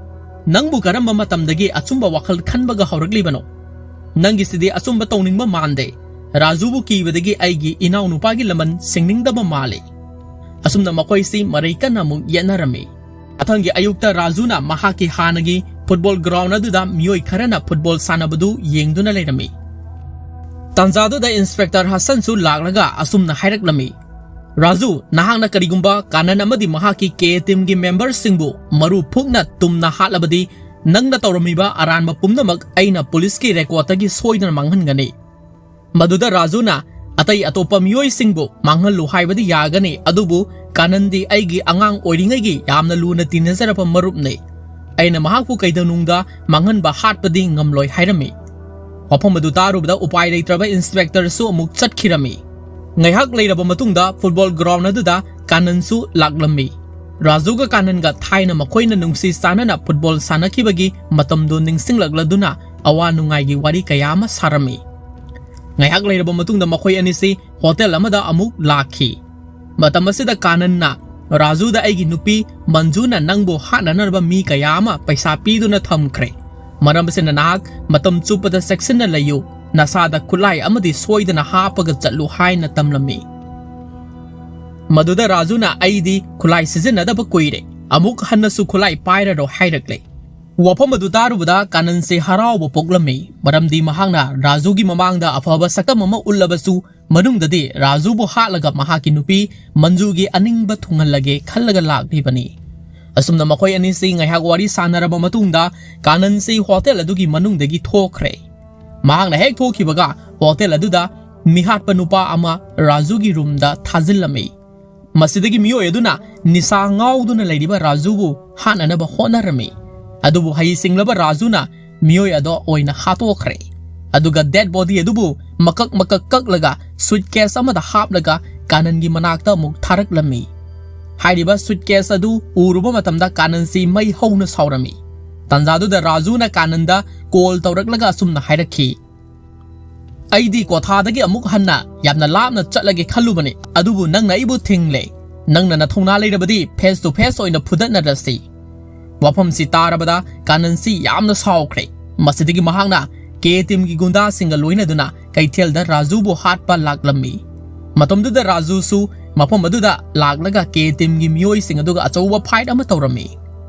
"ꯅꯪꯕꯨ ꯀꯔꯝꯕ ꯃꯇꯝꯗꯒꯤ ꯑꯆꯨꯝꯕ ꯋꯥꯈꯜ ꯈꯟꯕꯒ ꯍꯧꯔꯛꯂꯤꯕꯅꯣ? ꯅꯪꯒꯤꯁꯤꯗꯤ ꯑꯆꯨꯝꯕ ꯇꯧꯅꯤꯡꯕ ꯃꯥꯟꯗꯦ꯫ ꯔꯥꯖꯨꯕꯨ ꯀꯤꯕꯗꯒꯤ ꯑꯩꯒꯤ ꯏꯅꯥꯎꯅꯨꯄꯥꯒꯤ ꯂꯃꯟ ꯁꯤꯡꯅꯤꯡꯗꯕ ꯃꯥꯜꯂꯤ꯫" ꯑꯁꯨꯝꯅ ꯃꯈꯣꯏꯁꯤ ꯃꯔꯩ ꯀꯟꯅ ꯑꯃꯨꯛ ꯌꯦꯠꯅꯔꯝꯃꯤ꯫ ꯃꯊꯪꯒꯤ ꯑꯌꯨꯛꯇ ꯔꯥꯖꯨꯅ ꯃꯍꯥꯛꯀꯤ ꯍꯥꯟꯅꯒꯤ ꯐꯨꯠꯕꯣꯜ ꯒ꯭ꯔꯥꯎꯟ ꯑꯗꯨꯗ ꯃꯤꯑꯣꯏ ꯈꯔꯅ ꯐꯨꯠꯕꯣꯜ ꯁꯥꯟꯅꯕꯗꯨ ꯌꯦꯡꯗꯨꯅ ꯂꯩꯔꯝꯃꯤ꯫ ꯇꯥꯟꯖꯥꯗꯨꯗ ꯏꯟꯁꯄꯦꯛꯇꯔ ꯍꯁꯟꯁꯨ ꯂꯥꯛꯂꯒ ꯑꯁꯨꯝꯅ ꯍꯥꯏꯔꯛꯂꯝꯃꯤ, "ꯔꯥꯖꯨ, ꯅꯍꯥꯛꯅ ꯀꯔꯤꯒꯨꯝꯕ ꯀꯥꯅꯟ ꯑꯃꯗꯤ ꯃꯍꯥꯛꯀꯤ ꯀꯦ ꯇꯤꯝꯒꯤ ꯃꯦꯝꯕꯔꯁꯤꯡꯕꯨ ꯃꯔꯨ ꯐꯨꯛꯅ ꯇꯨꯝꯅ ꯍꯥꯠꯂꯕꯗꯤ, ꯅꯪꯅ ꯇꯧꯔꯝꯃꯤꯕ ꯑꯔꯥꯟꯕ ꯄꯨꯝꯅꯃꯛ ꯑꯩꯅ ꯄꯨꯂꯤꯁꯀꯤ ꯔꯦꯀꯣꯔꯗꯇꯒꯤ ꯁꯣꯏꯗꯅ ꯃꯥꯡꯍꯟꯒꯅꯤ꯫" ꯃꯗꯨꯗ ꯔꯥꯖꯨꯅ, "ꯑꯇꯩ ꯑꯇꯣꯞꯄ ꯃꯤꯑꯣꯏꯁꯤꯡꯕꯨ ꯃꯥꯡꯍꯜꯂꯨ ꯍꯥꯏꯕꯗꯤ ꯌꯥꯒꯅꯤ, ꯑꯗꯨꯕꯨ ꯀꯥꯅꯟꯗꯤ ꯑꯩꯒꯤ ꯑꯉꯥꯡ ꯑꯣꯏꯔꯤꯉꯩꯒꯤ ꯌꯥꯝꯅ ꯂꯨꯅ ꯇꯤꯟꯅꯖꯔꯕ ꯃꯔꯨꯞꯅꯤ꯫ ꯑꯩꯅ ꯃꯍꯥꯛꯄꯨ ꯀꯩꯗꯧꯅꯨꯡꯗ ꯃꯥꯡꯍꯟꯕ ꯍꯥꯠꯄꯗꯤ ꯉꯝꯂꯣꯏ" ꯍꯥꯏꯔꯝꯃꯤ꯫ ꯋꯥꯐꯝ ꯑꯗꯨ ꯇꯥꯔꯨꯕꯗ ꯎꯄꯥꯏ ꯂꯩꯇ꯭ꯔꯕ ꯏꯟꯁꯄꯦꯛꯇꯔꯁꯨ ꯑꯃꯨꯛ ꯆꯠꯈꯤꯔꯝꯃꯤ꯫ ꯉꯥꯏꯍꯥꯛ ꯂꯩꯔꯕ ꯃꯇꯨꯡꯗ ꯐꯨꯠꯕꯣꯜ ꯒ꯭ꯔꯥꯎꯟ ꯑꯗꯨꯗ ꯀꯥꯅꯟꯁꯨ ꯂꯥꯛꯂꯝꯃꯤ꯫ ꯔꯥꯖꯨꯒ ꯀꯥꯅꯟꯒ ꯊꯥꯏꯅ ꯃꯈꯣꯏꯅ ꯅꯨꯡꯁꯤ ꯆꯥꯟꯅꯅ ꯐꯨꯠꯕꯣꯜ ꯁꯥꯟꯅꯈꯤꯕꯒꯤ ꯃꯇꯝꯗꯨ ꯅꯤꯡꯁꯤꯡꯂꯛꯂꯗꯨꯅ ꯑꯋꯥ ꯅꯨꯡꯉꯥꯏꯒꯤ ꯋꯥꯔꯤ ꯀꯌꯥ ꯑꯃ ꯁꯥꯔꯝꯃꯤ꯫ ꯉꯥꯏꯍꯥꯛ ꯂꯩꯔꯕ ꯃꯇꯨꯡꯗ ꯃꯈꯣꯏ ꯑꯅꯤꯁꯤ ꯍꯣꯇꯦꯜ ꯑꯃꯗ ꯑꯃꯨꯛ ꯂꯥꯛꯈꯤ꯫ ꯃꯇꯝ ꯑꯁꯤꯗ ꯀꯥꯅꯟꯅ, ꯔꯥꯖꯨꯗ ꯑꯩꯒꯤ ꯅꯨꯄꯤ ꯃꯟꯖꯨꯅ ꯅꯪꯕꯨ ꯍꯥꯠꯅꯅꯕ ꯃꯤ ꯀꯌꯥ ꯑꯃ ꯄꯩꯁꯥ ꯄꯤꯗꯨꯅ ꯊꯝꯈ꯭ꯔꯦ꯫ ꯃꯔꯝ ꯑꯁꯤꯅ ꯅꯍꯥꯛ ꯃꯇꯝ ꯆꯨꯞꯄꯗ ꯆꯦꯛꯁꯤꯟꯅ ꯂꯩꯌꯨ, ꯅꯁꯥꯗ ꯈꯨꯠꯂꯥꯏ ꯑꯃꯗꯤ ꯁꯣꯏꯗꯅ ꯍꯥꯞꯄꯒ ꯆꯠꯂꯨ ꯍꯥꯏꯅ ꯇꯝꯂꯝꯃꯤ꯫ ꯃꯗꯨꯗ ꯔꯥꯖꯨꯅ ꯑꯩꯗꯤ ꯈꯨꯠꯂꯥꯏ ꯁꯤꯖꯤꯟꯅꯗꯕ ꯀꯨꯏꯔꯦ, ꯑꯃꯨꯛ ꯍꯟꯅꯁꯨ ꯈꯨꯠꯂꯥꯏ ꯄꯥꯏꯔꯔꯣꯏ ꯍꯥꯏꯔꯛꯂꯦ꯫ ꯋꯥꯐꯝ ꯑꯗꯨ ꯇꯥꯔꯨꯕꯗ ꯀꯥꯅꯟꯁꯦ ꯍꯔꯥꯎꯕ ꯄꯣꯛꯂꯝꯃꯤ, ꯃꯔꯝꯗꯤ ꯃꯍꯥꯛꯅ ꯔꯥꯖꯨꯒꯤ ꯃꯃꯥꯡꯗ ꯑꯐꯕ ꯁꯛꯇꯝ ꯑꯃ ꯎꯠꯂꯕꯁꯨ ꯃꯅꯨꯡꯗꯗꯤ ꯔꯥꯖꯨꯕꯨ ꯍꯥꯠꯂꯒ ꯃꯍꯥꯛꯀꯤ ꯅꯨꯄꯤ ꯃꯟꯖꯨꯒꯤ ꯑꯅꯤꯡꯕ ꯊꯨꯡꯍꯜꯂꯒꯦ ꯈꯜꯂꯒ ꯂꯥꯛꯂꯤꯕꯅꯤ꯫ ꯑꯁꯨꯝꯅ ꯃꯈꯣꯏ ꯑꯅꯤꯁꯤ ꯉꯥꯏꯍꯥꯛ ꯋꯥꯔꯤ ꯁꯥꯟꯅꯔꯕ ꯃꯇꯨꯡꯗ ꯀꯥꯅꯟꯁꯤ ꯍꯣꯇꯦꯜ ꯑꯗꯨꯒꯤ ꯃꯅꯨꯡꯗꯒꯤ ꯊꯣꯛꯈ꯭ꯔꯦ꯫ ꯃꯍꯥꯛꯅ ꯍꯦꯛ ꯊꯣꯛꯈꯤꯕꯒ ꯍꯣꯇꯦꯜ ꯑꯗꯨꯗ ꯃꯤꯍꯥꯠꯄ ꯅꯨꯄꯥ ꯑꯃ ꯔꯥꯖꯨꯒꯤ ꯔꯨꯝꯗ ꯊꯥꯖꯤꯜꯂꯝꯃꯤ꯫ ꯃꯁꯤꯗꯒꯤ ꯃꯤꯑꯣꯏ ꯑꯗꯨꯅ ꯅꯤꯁꯥ ꯉꯥꯎꯗꯨꯅ ꯂꯩꯔꯤꯕ ꯔꯥꯖꯨꯕꯨ ꯍꯥꯠꯅꯅꯕ ꯍꯣꯠꯅꯔꯝꯃꯤ꯫ ꯑꯗꯨꯕꯨ ꯍꯩꯁꯤꯡꯂꯕ ꯔꯥꯖꯨꯅ ꯃꯤꯑꯣꯏ ꯑꯗꯣ ꯑꯣꯏꯅ ꯍꯥꯠꯇꯣꯛꯈ꯭ꯔꯦ꯫ ꯑꯗꯨꯒ ꯗꯦꯗ ꯕꯣꯗꯤ ꯑꯗꯨꯕꯨ ꯃꯀꯛ ꯃꯀꯛ ꯀꯛꯂꯒ ꯁꯨꯠꯀꯦꯁ ꯑꯃꯗ ꯍꯥꯞꯂꯒ ꯀꯥꯅꯟꯒꯤ ꯃꯅꯥꯛꯇ ꯑꯃꯨꯛ ꯊꯥꯔꯛꯂꯝꯃꯤ꯫ ꯍꯥꯏꯔꯤꯕ ꯁꯨꯠꯀꯦꯁ ꯑꯗꯨ ꯎꯔꯨꯕ ꯃꯇꯝꯗ ꯀꯥꯅꯟꯁꯤ ꯃꯩ ꯍꯧꯅ ꯁꯥꯎꯔꯝꯃꯤ꯫ ꯇꯥꯟꯖꯥꯗꯨꯗ ꯔꯥꯖꯨꯅ ꯀꯥꯅꯟꯗ ꯀꯣꯜ ꯇꯧꯔꯛꯂꯒ ꯑꯁꯨꯝꯅ ꯍꯥꯏꯔꯛꯈꯤ, "ꯑꯩꯗꯤ ꯀꯣꯊꯥꯗꯒꯤ ꯑꯃꯨꯛ ꯍꯟꯅ ꯌꯥꯝꯅ ꯂꯥꯞꯅ ꯆꯠꯂꯒꯦ ꯈꯜꯂꯨꯕꯅꯤ, ꯑꯗꯨꯕꯨ ꯅꯪꯅ ꯑꯩꯕꯨ ꯊꯤꯡꯂꯦ꯫ ꯅꯪꯅ ꯅꯊꯧꯅꯥ ꯂꯩꯔꯕꯗꯤ ꯐꯦꯁ ꯇꯨ ꯐꯦꯁ ꯑꯣꯏꯅ ꯐꯨꯗꯠꯅꯔꯁꯤ꯫" ꯋꯥꯐꯝꯁꯤ ꯇꯥꯔꯕꯗ ꯀꯥꯅꯟꯁꯤ ꯌꯥꯝꯅ ꯁꯥꯎꯈ꯭ꯔꯦ꯫ ꯃꯁꯤꯗꯒꯤ ꯃꯍꯥꯛꯅ ꯀꯦ ꯇꯤꯝꯒꯤ ꯒꯨꯟꯗꯥꯁꯤꯡꯒ ꯂꯣꯏꯅꯗꯨꯅ ꯀꯩꯊꯦꯜꯗ ꯔꯥꯖꯨꯕꯨ ꯍꯥꯠꯄ ꯂꯥꯛꯂꯝꯃꯤ꯫ ꯃꯇꯝꯗꯨꯗ ꯔꯥꯖꯨꯁꯨ ꯃꯐꯝ ꯑꯗꯨꯗ ꯂꯥꯛꯂꯒ ꯀꯦ ꯇꯤꯝꯒꯤ ꯃꯤꯑꯣꯏꯁꯤꯡ ꯑꯗꯨꯒ ꯑꯆꯧꯕ ꯐꯥꯏꯠ ꯑꯃ ꯇꯧꯔꯝꯃꯤ꯫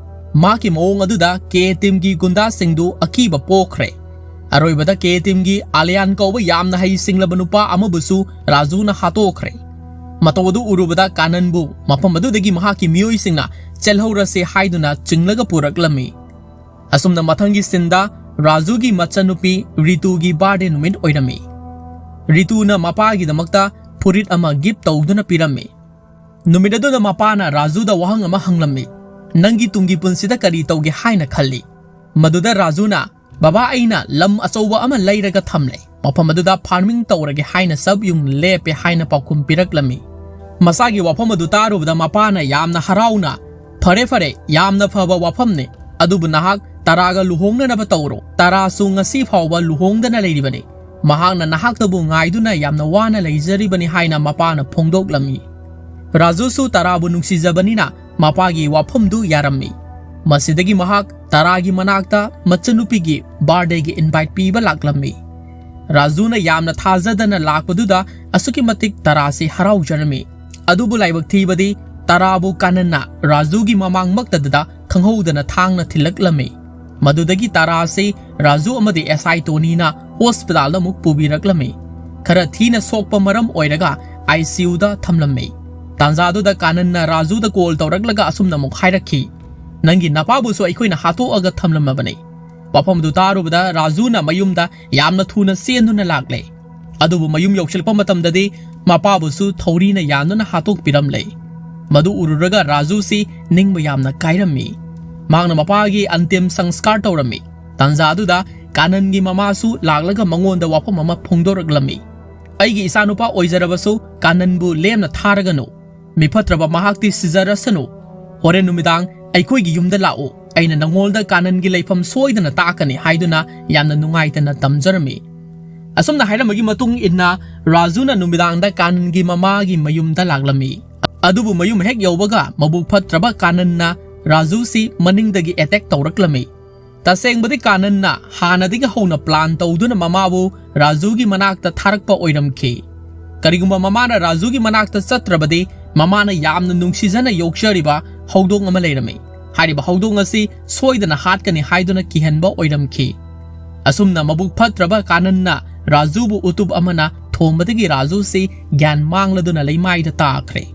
ꯃꯍꯥꯛꯀꯤ ꯃꯑꯣꯡ ꯑꯗꯨꯗ ꯀꯦ ꯇꯤꯝꯒꯤ ꯒꯨꯟꯗꯥꯁꯤꯡꯗꯨ ꯑꯀꯤꯕ ꯄꯣꯛꯈ꯭ꯔꯦ꯫ ꯑꯔꯣꯏꯕꯗ ꯀꯦ ꯇꯤꯝꯒꯤ ꯑꯂꯤꯌꯥꯟ ꯀꯧꯕ ꯌꯥꯝꯅ ꯍꯩꯁꯤꯡꯂꯕ ꯅꯨꯄꯥ ꯑꯃꯕꯨꯁꯨ ꯔꯥꯖꯨꯅ ꯍꯥꯠꯇꯣꯛꯈ꯭ꯔꯦ꯫ ꯃꯇꯧ ꯑꯗꯨ ꯎꯔꯨꯕꯗ ꯀꯥꯅꯟꯕꯨ ꯃꯐꯝ ꯑꯗꯨꯗꯒꯤ ꯃꯍꯥꯛꯀꯤ ꯃꯤꯑꯣꯏꯁꯤꯡꯅ ꯆꯦꯜꯍꯧꯔꯁꯦ ꯍꯥꯏꯗꯨꯅ ꯆꯤꯡꯂꯒ ꯄꯨꯔꯛꯂꯝꯃꯤ꯫ ꯑꯁꯨꯝꯅ ꯃꯊꯪꯒꯤ ꯁꯤꯟꯗ ꯔꯥꯖꯨꯒꯤ ꯃꯆꯟꯅꯨꯄꯤ ꯔꯤꯇꯨꯒꯤ ꯕꯥꯔꯗꯦ ꯅꯨꯃꯤꯠ ꯑꯣꯏꯔꯝꯃꯤ꯫ ꯔꯤꯇꯨꯅ ꯃꯄꯥꯒꯤꯗꯃꯛꯇ ꯐꯨꯔꯤꯠ ꯑꯃ ꯒꯤꯐ ꯇꯧꯗꯨꯅ ꯄꯤꯔꯝꯃꯤ꯫ ꯅꯨꯃꯤꯠ ꯑꯗꯨꯗ ꯃꯄꯥꯅ ꯔꯥꯖꯨꯗ ꯋꯥꯍꯪ ꯑꯃ ꯍꯪꯂꯝꯃꯤ, "ꯅꯪꯒꯤ ꯇꯨꯡꯒꯤ ꯄꯨꯟꯁꯤꯗ ꯀꯔꯤ ꯇꯧꯒꯦ ꯍꯥꯏꯅ ꯈꯜꯂꯤ?" ꯃꯗꯨꯗ ꯔꯥꯖꯨꯅ, "ꯕꯕꯥ, ꯑꯩꯅ ꯂꯝ ꯑꯆꯧꯕ ꯑꯃ ꯂꯩꯔꯒ ꯊꯝꯂꯦ, ꯃꯐꯝ ꯑꯗꯨꯗ ꯐꯥꯔꯃꯤꯡ ꯇꯧꯔꯒꯦ ꯍꯥꯏꯅ ꯆꯞ ꯌꯨꯡꯅ ꯂꯦꯞꯄꯦ" ꯍꯥꯏꯅ ꯄꯥꯎꯈꯨꯝ ꯄꯤꯔꯛꯂꯝꯃꯤ꯫ ꯃꯆꯥꯒꯤ ꯋꯥꯐꯝ ꯑꯗꯨ ꯇꯥꯔꯨꯕꯗ ꯃꯄꯥꯅ ꯌꯥꯝꯅ ꯍꯔꯥꯎꯅ, "ꯐꯔꯦ, ꯐꯔꯦ, ꯌꯥꯝꯅ ꯐꯕ ꯋꯥꯐꯝꯅꯤ, ꯑꯗꯨꯕꯨ ꯅꯍꯥꯛ ꯇꯔꯥꯒ ꯂꯨꯍꯣꯡꯅꯅꯕ ꯇꯧꯔꯣ꯫ ꯇꯔꯥꯁꯨ ꯉꯁꯤ ꯐꯥꯎꯕ ꯂꯨꯍꯣꯡꯗꯅ ꯂꯩꯔꯤꯕꯅꯤ꯫ ꯃꯍꯥꯛꯅ ꯅꯍꯥꯛꯇꯕꯨ ꯉꯥꯏꯗꯨꯅ ꯌꯥꯝꯅ ꯋꯥꯅ ꯂꯩꯖꯔꯤꯕꯅꯤ" ꯍꯥꯏꯅ ꯃꯄꯥꯅ ꯐꯣꯡꯗꯣꯛꯂꯝꯃꯤ꯫ ꯔꯥꯖꯨꯁꯨ ꯇꯥꯔꯥꯕꯨ ꯅꯨꯡꯁꯤꯖꯕꯅꯤꯅ ꯃꯄꯥꯒꯤ ꯋꯥꯐꯝꯗꯨ ꯌꯥꯔꯝꯃꯤ꯫ ꯃꯁꯤꯗꯒꯤ ꯃꯍꯥꯛ ꯇꯥꯔꯥꯒꯤ ꯃꯅꯥꯛꯇ ꯃꯆꯟꯅꯨꯄꯤꯒꯤ birthdayꯒꯤ invite ꯄꯤꯕ ꯂꯥꯛꯂꯝꯃꯤ꯫ ꯔꯥꯖꯨꯅ ꯌꯥꯝꯅ ꯊꯥꯖꯗꯅ ꯂꯥꯛꯄꯗꯨꯗ ꯑꯁꯨꯛꯀꯤ ꯃꯇꯤꯛ ꯇꯥꯔꯥꯁꯤ ꯍꯔꯥꯎꯖꯔꯝꯃꯤ꯫ ꯑꯗꯨꯕꯨ ꯂꯥꯏꯕꯛ ꯊꯤꯕꯗꯤ ꯇꯥꯔꯥꯕꯨ ꯀꯥꯅꯟꯅ ꯔꯥꯖꯨꯒꯤ ꯃꯃꯥꯡꯃꯛꯇꯗꯨꯗ ꯈꯪꯍꯧꯗꯅ ꯊꯥꯡꯅ ꯊꯤꯜꯂꯛꯂꯝꯃꯤ꯫ ꯃꯗꯨꯗꯒꯤ ꯇꯥꯔꯥꯁꯤ ꯔꯥꯖꯨ ꯑꯃꯗꯤ ꯑꯦꯁ ꯑꯥꯏ ꯇꯣꯅꯤꯅ ꯍꯣꯁꯄꯤꯇꯥꯜꯗ ꯑꯃꯨꯛ ꯄꯨꯕꯤꯔꯛꯂꯝꯃꯤ꯫ ꯈꯔ ꯊꯤꯅ ꯁꯣꯛꯄ ꯃꯔꯝ ꯑꯣꯏꯔꯒ ꯑꯥꯏ ꯁꯤ ꯌꯨꯗ ꯊꯝꯂꯝꯃꯤ꯫ ꯇꯥꯟꯖꯥꯗꯨꯗ ꯀꯥꯅꯟꯅ ꯔꯥꯖꯨꯗ ꯀꯣꯜ ꯇꯧꯔꯛꯂꯒ ꯑꯁꯨꯝꯅ ꯑꯃꯨꯛ ꯍꯥꯏꯔꯛꯈꯤ, "ꯅꯪꯒꯤ ꯅꯄꯥꯕꯨꯁꯨ ꯑꯩꯈꯣꯏꯅ ꯍꯥꯠꯇꯣꯛꯑꯒ ꯊꯝꯂꯝꯃꯕꯅꯤ꯫" ꯋꯥꯐꯝꯗꯨ ꯇꯥꯔꯨꯕꯗ ꯔꯥꯖꯨꯅ ꯃꯌꯨꯝꯗ ꯌꯥꯝꯅ ꯊꯨꯅ ꯆꯦꯟꯗꯨꯅ ꯂꯥꯛꯂꯦ꯫ ꯑꯗꯨꯕꯨ ꯃꯌꯨꯝ ꯌꯧꯁꯤꯜꯂꯛꯄ ꯃꯇꯝꯗꯗꯤ ꯃꯄꯥꯕꯨꯁꯨ ꯊꯧꯔꯤꯅ ꯌꯥꯟꯗꯨꯅ ꯍꯥꯠꯇꯣꯛꯄꯤꯔꯝꯂꯦ꯫ ꯃꯗꯨ ꯎꯔꯨꯔꯒ ꯔꯥꯖꯨꯁꯤ ꯅꯤꯡꯕ ꯌꯥꯝꯅ ꯀꯥꯏꯔꯝꯃꯤ꯫ ꯃꯍꯥꯛꯅ ꯃꯄꯥꯒꯤ ꯑꯟꯇꯤꯝ ꯁꯪꯁꯀꯥꯔ ꯇꯧꯔꯝꯃꯤ꯫ ꯇꯥꯟꯖꯥ ꯑꯗꯨꯗ ꯀꯥꯅꯟꯒꯤ ꯃꯃꯥꯁꯨ ꯂꯥꯛꯂꯒ ꯃꯉꯣꯟꯗ ꯋꯥꯐꯝ ꯑꯃ ꯐꯣꯡꯗꯣꯔꯛꯂꯝꯃꯤ, "ꯑꯩꯒꯤ ꯏꯆꯥꯅꯨꯄꯥ ꯑꯣꯏꯖꯔꯕꯁꯨ ꯀꯥꯅꯟꯕꯨ ꯂꯦꯝꯅ ꯊꯥꯔꯒꯅꯨ꯫ ꯃꯤꯐꯠꯇ꯭ꯔꯕ ꯃꯍꯥꯛꯇꯤ ꯁꯤꯖꯔꯁꯅꯨ꯫ ꯍꯣꯔꯦꯟ ꯅꯨꯃꯤꯗꯥꯡ ꯑꯩꯈꯣꯏꯒꯤ ꯌꯨꯝꯗ ꯂꯥꯛꯎ꯫ ꯑꯩꯅ ꯅꯉꯣꯟꯗ ꯀꯥꯅꯟꯒꯤ ꯂꯩꯐꯝ ꯁꯣꯏꯗꯅ ꯇꯥꯛꯀꯅꯤ" ꯍꯥꯏꯗꯨꯅ ꯌꯥꯝꯅ ꯅꯨꯡꯉꯥꯏꯇꯅ ꯇꯝꯖꯔꯝꯃꯤ꯫ ꯑꯁꯨꯝꯅ ꯍꯥꯏꯔꯝꯕꯒꯤ ꯃꯇꯨꯡ ꯏꯟꯅ ꯔꯥꯖꯨꯅ ꯅꯨꯃꯤꯗꯥꯡꯗ ꯀꯥꯅꯟꯒꯤ ꯃꯃꯥꯒꯤ ꯃꯌꯨꯝꯗ ꯂꯥꯛꯂꯝꯃꯤ꯫ ꯑꯗꯨꯕꯨ ꯃꯌꯨꯝ ꯍꯦꯛ ꯌꯧꯕꯒ ꯃꯕꯨꯛ ꯐꯠꯇ꯭ꯔꯕ ꯀꯥꯅꯟꯅ ꯔꯥꯖꯨꯁꯤ ꯃꯅꯤꯡꯗꯒꯤ ꯑꯦꯇꯦꯛ ꯇꯧꯔꯛꯂꯝꯃꯤ꯫ ꯇꯁꯦꯡꯕꯗꯤ ꯀꯥꯅꯟꯅ ꯍꯥꯟꯅꯗꯒꯤ ꯍꯧꯅ ꯄ꯭ꯂꯥꯟ ꯇꯧꯗꯨꯅ ꯃꯃꯥꯕꯨ ꯔꯥꯖꯨꯒꯤ ꯃꯅꯥꯛꯇ ꯊꯥꯔꯛꯄ ꯑꯣꯏꯔꯝꯈꯤ꯫ ꯀꯔꯤꯒꯨꯝꯕ ꯃꯃꯥꯅ ꯔꯥꯖꯨꯒꯤ ꯃꯅꯥꯛꯇ ꯆꯠꯇ꯭ꯔꯕꯗꯤ ꯃꯃꯥꯅ ꯌꯥꯝꯅ ꯅꯨꯡꯁꯤꯖꯅ ꯌꯣꯛꯆꯔꯤꯕ ꯍꯧꯗꯣꯡ ꯑꯃ ꯂꯩꯔꯝꯃꯤ꯫ ꯍꯥꯏꯔꯤꯕ ꯍꯧꯗꯣꯡ ꯑꯁꯤ ꯁꯣꯏꯗꯅ ꯍꯥꯠꯀꯅꯤ ꯍꯥꯏꯗꯨꯅ ꯀꯤꯍꯟꯕ ꯑꯣꯏꯔꯝꯈꯤ꯫ ꯑꯁꯨꯝꯅ ꯃꯕꯨꯛ ꯐꯠꯇ꯭ꯔꯕ ꯀꯥꯅꯟꯅ ꯔꯥꯖꯨꯕꯨ ꯎꯇꯨꯞ ꯑꯃꯅ ꯊꯣꯝꯕꯗꯒꯤ ꯔꯥꯖꯨꯁꯤ ꯒ꯭ꯌꯥꯟ ꯃꯥꯡꯂꯗꯨꯅ ꯂꯩꯃꯥꯏꯗ ꯇꯥꯈ꯭ꯔꯦ꯫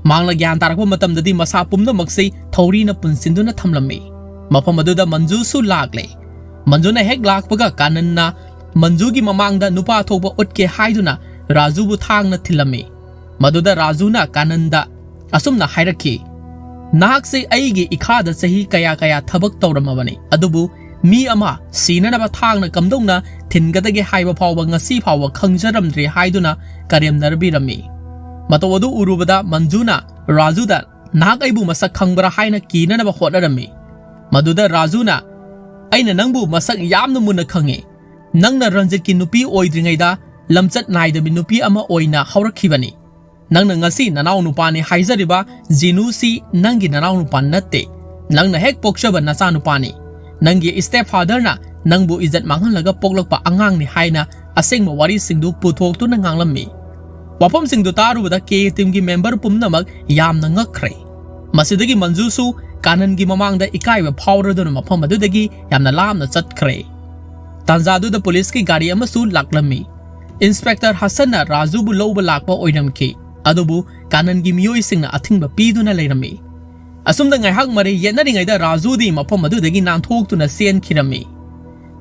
ꯃꯍꯥꯛꯅ ꯒ꯭ꯌꯥꯟ ꯇꯥꯔꯛꯄ ꯃꯇꯝꯗꯗꯤ ꯃꯁꯥ ꯄꯨꯝꯅꯃꯛꯁꯤ ꯊꯧꯔꯤꯅ ꯄꯨꯟꯁꯤꯟꯗꯨꯅ ꯊꯝꯂꯝꯃꯤ꯫ ꯃꯐꯝ ꯑꯗꯨꯗ ꯃꯟꯖꯨꯁꯨ ꯂꯥꯛꯂꯦ꯫ ꯃꯟꯖꯨꯅ ꯍꯦꯛ ꯂꯥꯛꯄꯒ ꯀꯥꯅꯟꯅ ꯃꯟꯖꯨꯒꯤ ꯃꯃꯥꯡꯗ ꯅꯨꯄꯥ ꯊꯣꯛꯄ ꯎꯠꯀꯦ ꯍꯥꯏꯗꯨꯅ ꯔꯥꯖꯨꯕꯨ ꯊꯥꯡꯅ ꯊꯤꯜꯂꯝꯃꯤ꯫ ꯃꯗꯨꯗ ꯔꯥꯖꯨꯅ ꯀꯥꯅꯟꯗ ꯑꯁꯨꯝꯅ ꯍꯥꯏꯔꯛꯈꯤ, "ꯅꯍꯥꯛꯁꯦ ꯑꯩꯒꯤ ꯏꯈꯥꯗ ꯆꯍꯤ ꯀꯌꯥ ꯀꯌꯥ ꯊꯕꯛ ꯇꯧꯔꯝꯃꯕꯅꯤ, ꯑꯗꯨꯕꯨ ꯃꯤ ꯑꯃ ꯁꯤꯅꯅꯕ ꯊꯥꯡꯅ ꯀꯝꯗꯧꯅ ꯊꯤꯟꯒꯗꯒꯦ ꯍꯥꯏꯕ ꯐꯥꯎꯕ ꯉꯁꯤ ꯐꯥꯎꯕ ꯈꯪꯖꯔꯝꯗ꯭ꯔꯤ" ꯍꯥꯏꯗꯨꯅ ꯀꯔꯦꯝꯅꯔꯕꯤꯔꯝꯃꯤ꯫ ꯃꯇꯧ ꯑꯗꯨ ꯎꯔꯨꯕꯗ ꯃꯟꯖꯨꯅ ꯔꯥꯖꯨꯗ, "ꯅꯍꯥꯛ ꯑꯩꯕꯨ ꯃꯁꯛ ꯈꯪꯕ꯭ꯔꯥ?" ꯍꯥꯏꯅ ꯀꯤꯅꯅꯕ ꯍꯣꯠꯅꯔꯝꯃꯤ꯫ ꯃꯗꯨꯗ ꯔꯥꯖꯨꯅ, "ꯑꯩꯅ ꯅꯪꯕꯨ ꯃꯁꯛ ꯌꯥꯝꯅ ꯃꯨꯟꯅ ꯈꯪꯉꯤ꯫ ꯅꯪꯅ ꯔꯟꯖꯤꯠꯀꯤ ꯅꯨꯄꯤ ꯑꯣꯏꯗ꯭ꯔꯤꯉꯩꯗ ꯂꯝꯆꯠ ꯅꯥꯏꯗꯕꯤ ꯅꯨꯄꯤ ꯑꯃ ꯑꯣꯏꯅ ꯍꯧꯔꯛꯈꯤꯕꯅꯤ꯫ "ꯅꯪꯅ ꯉꯁꯤ ꯅꯅꯥꯎ ꯅꯨꯄꯥꯅꯤ ꯍꯥꯏꯖꯔꯤꯕ ꯖꯤꯅꯨꯁꯤ ꯅꯪꯒꯤ ꯅꯅꯥꯎ ꯅꯨꯄꯥ ꯅꯠꯇꯦ꯫ ꯅꯪꯅ ꯍꯦꯛ ꯄꯣꯛꯆꯕ ꯅꯆꯥ ꯅꯨꯄꯥꯅꯤ꯫ ꯅꯪꯒꯤ stepfatherꯅ ꯅꯪꯕꯨ ꯏꯖꯠ ꯃꯥꯡꯍꯜꯂꯒ ꯄꯣꯛꯂꯛꯄ ꯑꯉꯥꯡꯅꯤ" ꯍꯥꯏꯅ ꯑꯁꯦꯡꯕ ꯋꯥꯔꯤꯁꯤꯡꯗꯨ ꯄꯨꯊꯣꯛꯇꯨꯅ ꯉꯥꯡꯂꯝꯃꯤ꯫ ꯋꯥꯐꯝꯁꯤꯡꯗꯨ ꯇꯥꯔꯨꯕꯗ K teamꯒꯤ member ꯄꯨꯝꯅꯃꯛ ꯌꯥꯝꯅ ꯉꯛꯈ꯭ꯔꯦ꯫ ꯃꯁꯤꯗꯒꯤ ꯃꯟꯖꯨꯁꯨ ꯀꯥꯅꯟꯒꯤ ꯃꯃꯥꯡꯗ ꯏꯀꯥꯏꯕ ꯐꯥꯎꯔꯗꯨꯅ ꯃꯐꯝ ꯑꯗꯨꯗꯒꯤ ꯌꯥꯝꯅ ꯂꯥꯞꯅ ꯆꯠꯈ꯭ꯔꯦ꯫ ꯇꯥꯟꯖꯥꯗꯨꯗ ꯄꯨꯂꯤꯁꯀꯤ ꯒꯥꯔꯤ ꯑꯃꯁꯨ ꯂꯥꯛꯂꯝꯃꯤ꯫ Inspector ꯍꯁꯟꯅ ꯔꯥꯖꯨꯕꯨ ꯂꯧꯕ ꯂꯥꯛꯄ ꯑꯣꯏꯔꯝꯈꯤ, ꯑꯗꯨꯕꯨ ꯀꯥꯅꯟꯒꯤ ꯃꯤꯑꯣꯏꯁꯤꯡꯅ ꯑꯊꯤꯡꯕ ꯄꯤꯗꯨꯅ ꯂꯩꯔꯝꯃꯤ꯫ ꯑꯁꯨꯝꯅ ꯉꯥꯏꯍꯥꯛ ꯃꯔꯩ ꯌꯦꯠꯅꯔꯤꯉꯩꯗ ꯔꯥꯖꯨꯗꯤ ꯃꯐꯝ ꯑꯗꯨꯗꯒꯤ ꯅꯥꯟꯊꯣꯛꯇꯨꯅ ꯆꯦꯟꯈꯤꯔꯝꯃꯤ꯫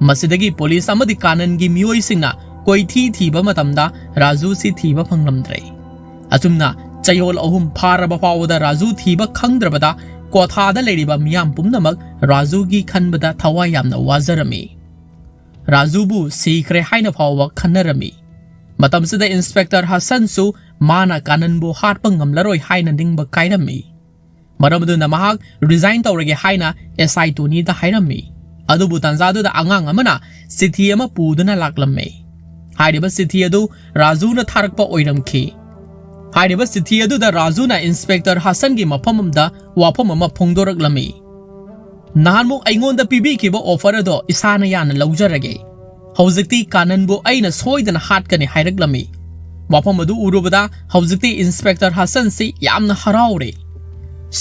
ꯃꯁꯤꯗꯒꯤ ꯄꯨꯂꯤꯁ ꯑꯃꯗꯤ ꯀꯥꯅꯟꯒꯤ ꯃꯤꯑꯣꯏꯁꯤꯡꯅ ꯀꯣꯏꯊꯤ ꯊꯤꯕ ꯃꯇꯝꯗ ꯔꯥꯖꯨꯁꯤ ꯊꯤꯕ ꯐꯪꯂꯝꯗ꯭ꯔꯦ꯫ ꯑꯁꯨꯝꯅ ꯆꯌꯣꯜ ꯑꯍꯨꯝ ꯐꯥꯔꯕ ꯐꯥꯎꯕꯗ ꯔꯥꯖꯨ ꯊꯤꯕ ꯈꯪꯗ꯭ꯔꯕꯗ ꯀ꯭ꯋꯥꯊꯥꯗ ꯂꯩꯔꯤꯕ ꯃꯤꯌꯥꯝ ꯄꯨꯝꯅꯃꯛ ꯔꯥꯖꯨꯒꯤ ꯈꯟꯕꯗ ꯊꯋꯥꯏ ꯌꯥꯝꯅ ꯋꯥꯖꯔꯝꯃꯤ꯫ ꯔꯥꯖꯨꯕꯨ ꯁꯤꯈ꯭ꯔꯦ ꯍꯥꯏꯅ ꯐꯥꯎꯕ ꯈꯟꯅꯔꯝꯃꯤ꯫ ꯃꯇꯝꯁꯤꯗ Inspector ꯍꯁꯟꯁꯨ ꯃꯥꯅ ꯀꯥꯅꯟꯕꯨ ꯍꯥꯠꯄ ꯉꯝꯂꯔꯣꯏ ꯍꯥꯏꯅ ꯅꯤꯡꯕ ꯀꯥꯏꯔꯝꯃꯤ꯫ ꯃꯔꯝ ꯑꯗꯨꯅ ꯃꯍꯥꯛ resign ꯇꯧꯔꯒꯦ ꯍꯥꯏꯅ S I ꯇꯣꯅꯤꯗ ꯍꯥꯏꯔꯝꯃꯤ꯫ ꯑꯗꯨꯕꯨ ꯇꯥꯟꯖꯥꯗꯨꯗ ꯑꯉꯥꯡ ꯑꯃꯅ ꯆꯤꯊꯤ ꯑꯃ ꯄꯨꯗꯨꯅ ꯂꯥꯛꯂꯝꯃꯤ꯫ ꯍꯥꯏꯔꯤꯕ ꯆꯤꯊꯤ ꯑꯗꯨ ꯔꯥꯖꯨꯅ ꯊꯥꯔꯛꯄ ꯑꯣꯏꯔꯝꯈꯤ꯫ ꯍꯥꯏꯔꯤꯕ ꯆꯤꯊꯤ ꯑꯗꯨꯗ ꯔꯥꯖꯨꯅ Inspector ꯍꯁꯟꯒꯤ ꯃꯐꯝ ꯑꯃꯗ ꯋꯥꯐꯝ ꯑꯃ ꯐꯣꯡꯗꯣꯔꯛꯂꯝꯃꯤ꯫ "ꯅꯍꯥꯟꯃꯨꯛ ꯑꯩꯉꯣꯟꯗ ꯄꯤꯕꯤꯈꯤꯕ offer ꯑꯗꯣ ꯏꯁꯥꯅ ꯌꯥꯅ ꯂꯧꯖꯔꯒꯦ꯫ ꯍꯧꯖꯤꯛꯇꯤ ꯀꯥꯅꯟꯕꯨ ꯑꯩꯅ ꯁꯣꯏꯗꯅ ꯍꯥꯠꯀꯅꯤ" ꯍꯥꯏꯔꯛꯂꯝꯃꯤ꯫ ꯋꯥꯐꯝ ꯑꯗꯨ ꯎꯔꯨꯕꯗ ꯍꯧꯖꯤꯛꯇꯤ Inspector ꯍꯁꯟꯁꯤ ꯌꯥꯝꯅ ꯍꯔꯥꯎꯔꯦ꯫